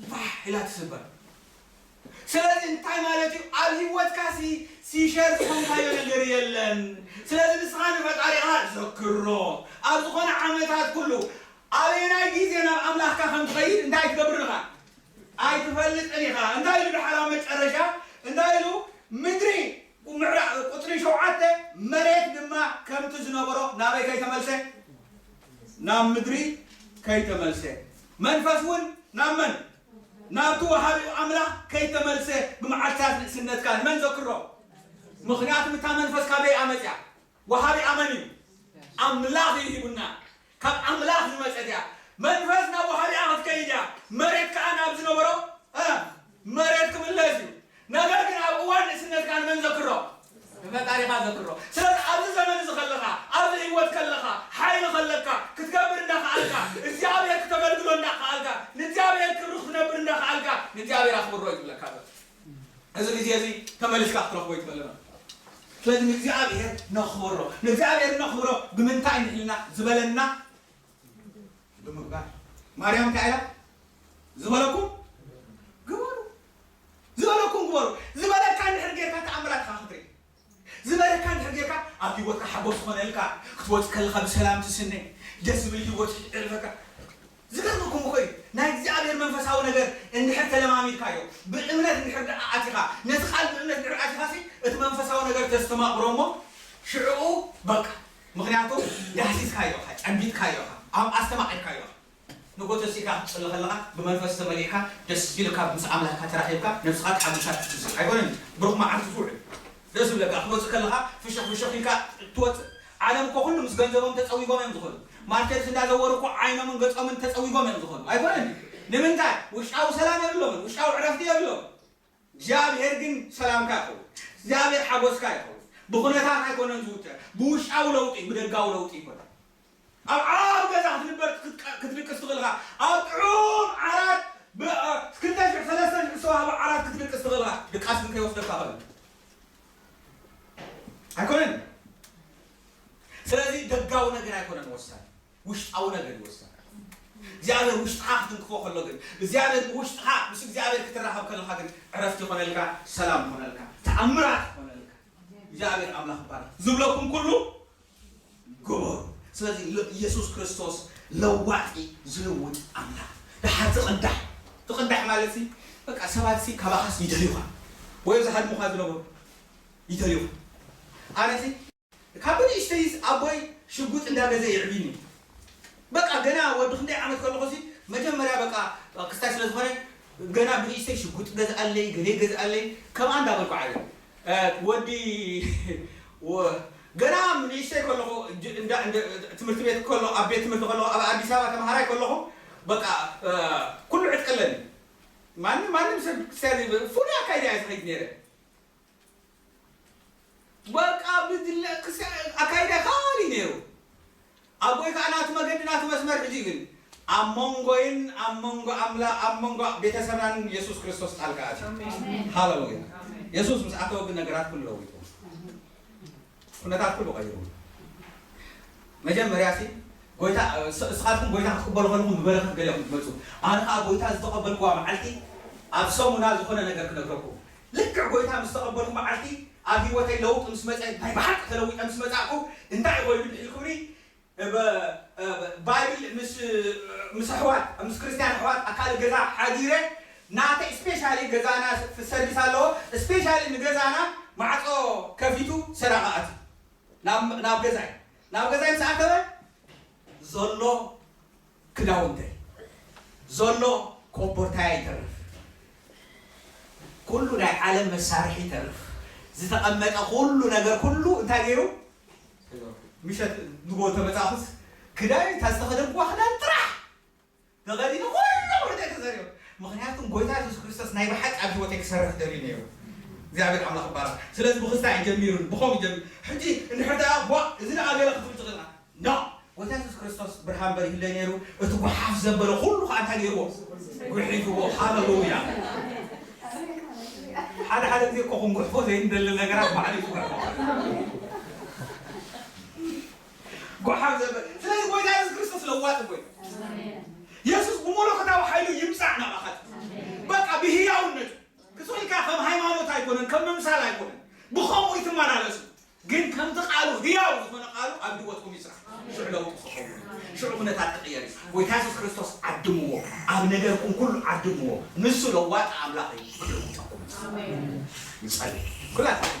ፋሕ ኢላ ትስበር። ስለዚ እንታይ ማለት እዩ? ኣብ ህይወትካሲ ሲሸር ዝኾንካዮ ነገር የለን። ስለዚ ንስኻ ንፈጣሪኻ ዘክሮ። ኣብ ዝኾነ ዓመታት ኩሉ፣ ኣበየናይ ግዜ ናብ ኣምላኽካ ከም ትኸይድ እንታይ ትገብር ኢኻ? ኣይትፈልጥን ኢኻ። እንታይ ኢሉ ድሓር ኣብ መጨረሻ? እንታይ ኢሉ? ምድሪ ምዕራ-፣ ቁጽሪ ሸውዓተ፣ መሬት ድማ ከምቲ ዝነበሮ ናበይ ከይተመልሰ? ናብ ምድሪ ከይተመልሰ። መንፈስ እውን ናብ መን? ናብቲ ወሃቢኡ ኣምላኽ ከይተመልሰ ብመዓልትታት ንእስነትካ ንመን ዘክሮ? ምኽንያቱም እታ መንፈስ ካበይ ኣመጽያ? ወሃቢኣ መን እዩ? ኣምላኽ እዩ ሂቡና። ካብ ኣምላኽ ዝመጸት እያ። መንፈስ ናብ ወሃቢኣ ክትከይድ እያ። መሬት ከኣ ናብ ዝነበሮ፣ እ፣ መሬት ክምለስ እዩ። ነገር ግን ኣብ እዋን ንእስነትካ ንመን ዘክሮ? ንፈጣሪኻ ዘክሮ። ስለዚ ኣብዚ ዘመን እዚ ከለኻ፣ ኣብዚ ህይወት ከለኻ፣ ሓይሊ ከለካ፣ ክትገብር እንዳኸኣልካ፣ እግዚኣብሔር ክተገልግሎ እንዳኸኣልካ፣ ንእግዚኣብሔር ክብሪ ክትነብር እንዳኸኣልካ፣ ንእግዚኣብሔር ኣኽብሮ እዩ ዝብለካ ዘሎ። እዚ ግዜ እዚ ተመሊስካ ክትረኽቦ ይትኽእል። ስለዚ ንእግዚኣብሔር ነኽብሮ። ንእግዚኣብሔር ነኽብሮ ብምንታይ ንሕልና ዝበለና ብምግባር። ማርያም እንታይ ኢላ? ዝበለኩም ግበሩ። ዝበለኩም ግበሩ። ዝበለካ እንድሕር ጌርካ ተኣምራት ኢኻ ክትርኢ። ዝበለካ እንድሕር ጌርካ ኣብ ህይወትካ ሓጎስ ዝኾነልካ፣ ክትወጽእ ከለኻ ብሰላም ትስነ፣ ደስ ዝብል ህይወት ይዕርፈካ። ዝገርመኩም እኮ እዩ፣ ናይ እግዚኣብሔር መንፈሳዊ ነገር እንድሕር ተለማሚድካዮ፣ ብእምነት እንድሕር ደኣ ኣቲኻ፣ ነቲ ቃል ብእምነት እንድሕር ኣቲኻሲ፣ እቲ መንፈሳዊ ነገር ተስተማቕሮ እሞ፣ ሽዕኡ በቃ፣ ምኽንያቱ ዳህሲስካዮ ኢኻ፣ ጨቢጥካዮ ኢኻ፣ ኣብ ኣስተማቒርካዮ ኢኻ። ንጎተሲካ ክትጽሊ ከለኻ፣ ብመንፈስ ተመሊእካ፣ ደስ ኢልካ ምስ ኣምላኽካ ተራኺብካ፣ ነብስኻ ተሓጒሳ ትትንስእ። ኣይኮነን? ብሩኽ መዓልቲ ትውዕል። ደስ ይብለካ። ክትወጽእ ከለኻ፣ ፍሽኽ ፍሽኽ ኢልካ ትወጽእ። ዓለም እኮ ኩሉ ምስ ገንዘቦም ተጸዊጎም እዮም ዝኾኑ። ማርኬት እንዳዘወሩ እኮ ዓይኖምን ገጾምን ተጸዊጎም እዮም ዝኾኑ። ኣይኮነን? ንምንታይ? ውሽጣዊ ሰላም የብሎምን። ውሽጣዊ ዕረፍቲ የብሎም። እግዚኣብሔር ግን ሰላምካ ይኸውን። እግዚኣብሔር ሓጎስካ ይኸውን። ብኹነታት ኣይኮነን ዝውተ። ብውሽጣዊ ለውጢ፣ ብደጋዊ ለውጢ ይኮነን። ኣብ ዓቢ ገዛ ክትንበር ክትቀ-፣ ክትድቅስ ትኽእል ኢኻ። ኣብ ጥዑም ዓራት ብ-፣ እ፣ ክልተ ሽሕ፣ ሰለስተ ሽሕ ዝተዋህበ ዓራት ክትድቅስ ትኽእል ኢኻ። ድቃስ ግን ከይወስደካ ይኽእል። ኣይኮነን። ስለዚ ደጋዊ ነገር ኣይኮነን ወሳኒ። ውሽጣዊ ነገር እዩ ወሳኒ። እግዚኣብሔር ውሽጥኻ ክትንክፎ ከሎ ግን፣ እግዚኣብሔር ብውሽጥኻ ምስ እግዚኣብሔር ክትራኸብ ከለኻ ግን ዕረፍቲ ይኾነልካ፣ ሰላም ይኾነልካ፣ ተኣምራት ይኾነልካ። እግዚኣብሔር ኣምላኽ ይባረኽ። ዝብለኩም ኩሉ ግበሩ። ስለዚ ለ-፣ ኢየሱስ ክርስቶስ ለዋጢ ዝልውጥ ኣምላኽ። ደሓር ትቕዳሕ፣ ትቕዳሕ ማለት ሲ፣ በቃ ሰባት ሲ ካባኻስ ይደልዩኻ። ወይ ኣብዚ ሃድሙኻ ዝነበሩ ይደልዩኻ። ኣነ ሲ ካብ ብንእሽተይስ ኣቦይ ሽጉጥ እንዳገዘ የዕብይኒ። በቃ ገና ወዲ ክንደይ ዓመት ከለኹ ሲ መጀመርያ በቃ ክስታይ ስለ ዝኾነ ገና ብንእሽተይ ሽጉጥ ገዝኣለይ፣ ገለ ገዝኣለይ፣ ከምኣ እንዳበልኩ ዓብየ። እ፣ ወዲ፣ ወ-፣ ገና ንእሽተይ ከለኹ፣ ጅ-፣ እንዳ-፣ እንደ-፣ ትምህርቲ ቤት ከሎ፣ ኣብ ቤት ትምህርቲ ከለኹ፣ ኣብ ኣዲስ ኣበባ ተምሃራይ ከለኹ፣ በቃ፣ እ፣ ኩሉ ዕጥቂ ኣለኒ። ማንም፣ ማንም ሰብ ክሳብ ፍሉይ ኣካይዳ እየ ዝኸይድ ነይረ። በቃ ብድለ ክሳብ ኣካይዳ ካልእ ነይሩ። ኣቦይ ከዓ ናቱ መገዲ፣ ናቱ መስመር። ሕጂ ግን ኣብ መንጎይን ኣብ መንጎ ኣምላ-፣ ኣብ መንጎ ቤተሰብናን የሱስ ክርስቶስ ጣልቃ ኣትዩ። ኣሜን። ሃሌሉያ። ኣሜን። የሱስ ምስ ኣተወ ግን ነገራት ኩሉ ለዊጡ። ኩነታት ኩሉ ቀይሩ። መጀመርያ ሲ ጎይታ፣ ስ-፣ ንስኻትኩም ጎይታ ክትቅበሉ ከለኹም ብበረኸት ገለ ኢኹም ትመጹ። ኣነ ከዓ ጎይታ ዝተቐበልኩዋ መዓልቲ ኣብ ሰሙና ዝኾነ ነገር ክነግረኩም። ልክዕ ጎይታ ምስ ተቐበልኩ መዓልቲ ኣብ ህይወተይ ለውጢ ምስ መጸ፣ ናይ ብሓቂ ተለዊጠ ምስ መጻእኩ፣ እንታይ እዩ ኮይኑ ድሕሪ ክብሪ፣ ብ-፣ ብ-፣ ባይብል ምስ፣ ምስ ኣሕዋት፣ ምስ ክርስትያን ኣሕዋት ኣብ ካልእ ገዛ ሓዲረ፣ ናተይ ስፔሻሊ ገዛና ሰርቪስ ኣለዎ፣ ስፔሻሊ ንገዛና ማዕጾ ከፊቱ ሰራቒ ኣትዩ። ናብ፣ ናብ ገዛይ፣ ናብ ገዛይ ምስ ኣተወ ዘሎ ክዳውንተይ ዘሎ ኮቦርታይ ይተርፍ፣ ኩሉ ናይ ዓለም መሳርሒ ይተርፍ፣ ዝተቐመጠ ኩሉ ነገር ኩሉ እንታይ ገይሩ? ምሸት ንጎ ተመጻኹስ ክዳይ እታ ዝተኸደንኩዋ ክዳን ጥራሕ ተኸዲነ ኩሉ ኩሉ ተዘሪዮ። ምክንያቱም ጎይታ የሱስ ክርስቶስ ናይ ብሓቂ ኣብ ህይወተይ ክሰርሕ ደልዩ ነይሩ። እግዚኣብሔር ኣምላኽ ይባረኽ። ስለዚ ብክስታይ ጀሚሩን ብኸም ጀሚሩ ሕጂ እንድሕር ደኣ ዋ እዚ ደኣ ገለ ክትብል ትኽእልና ኖ፣ ጎይታ የሱስ ክርስቶስ ብርሃን በሪሁለይ ነይሩ። እቲ ጓሓፍ ዘበለ ኩሉ ከዓ እንታይ ገይርዎ? ጉሒፍዎ። ሃለሉያ። ሓደ ሓደ ግዜ እኮ ክንጉሕፎ ዘይንደሊ ነገራት ባዕሉ እዩ ዝጉሕፎ። ጓሓፍ ዘበለ። ስለዚ ጎይታ የሱስ ክርስቶስ ለዋጢ ጎይታ። የሱስ ብመለኮታዊ ሓይሉ ይምፃእ ናባኻት። በቃ ብህያውነቱ ክስኢልካ ከም ሃይማኖት ኣይኮነን፣ ከም ምምሳል ኣይኮነን። ብኸምኡ ይትመላለሱ። ግን ከምቲ ቃሉ ህያው ዝኾነ ቃሉ ኣብ ህይወትኩም ይስራሕ። ሽዑ ለውጢ ክኸውን እዩ። ሽዑ ኩነታት ክቕየር እዩ። ጎይታ የሱስ ክርስቶስ ዓድምዎ፣ ኣብ ነገርኩም ኩሉ ዓድምዎ። ንሱ ለዋጢ ኣምላኽ እዩ። ክልውጠኩም እዩ። ንጸሊ። ኩላትና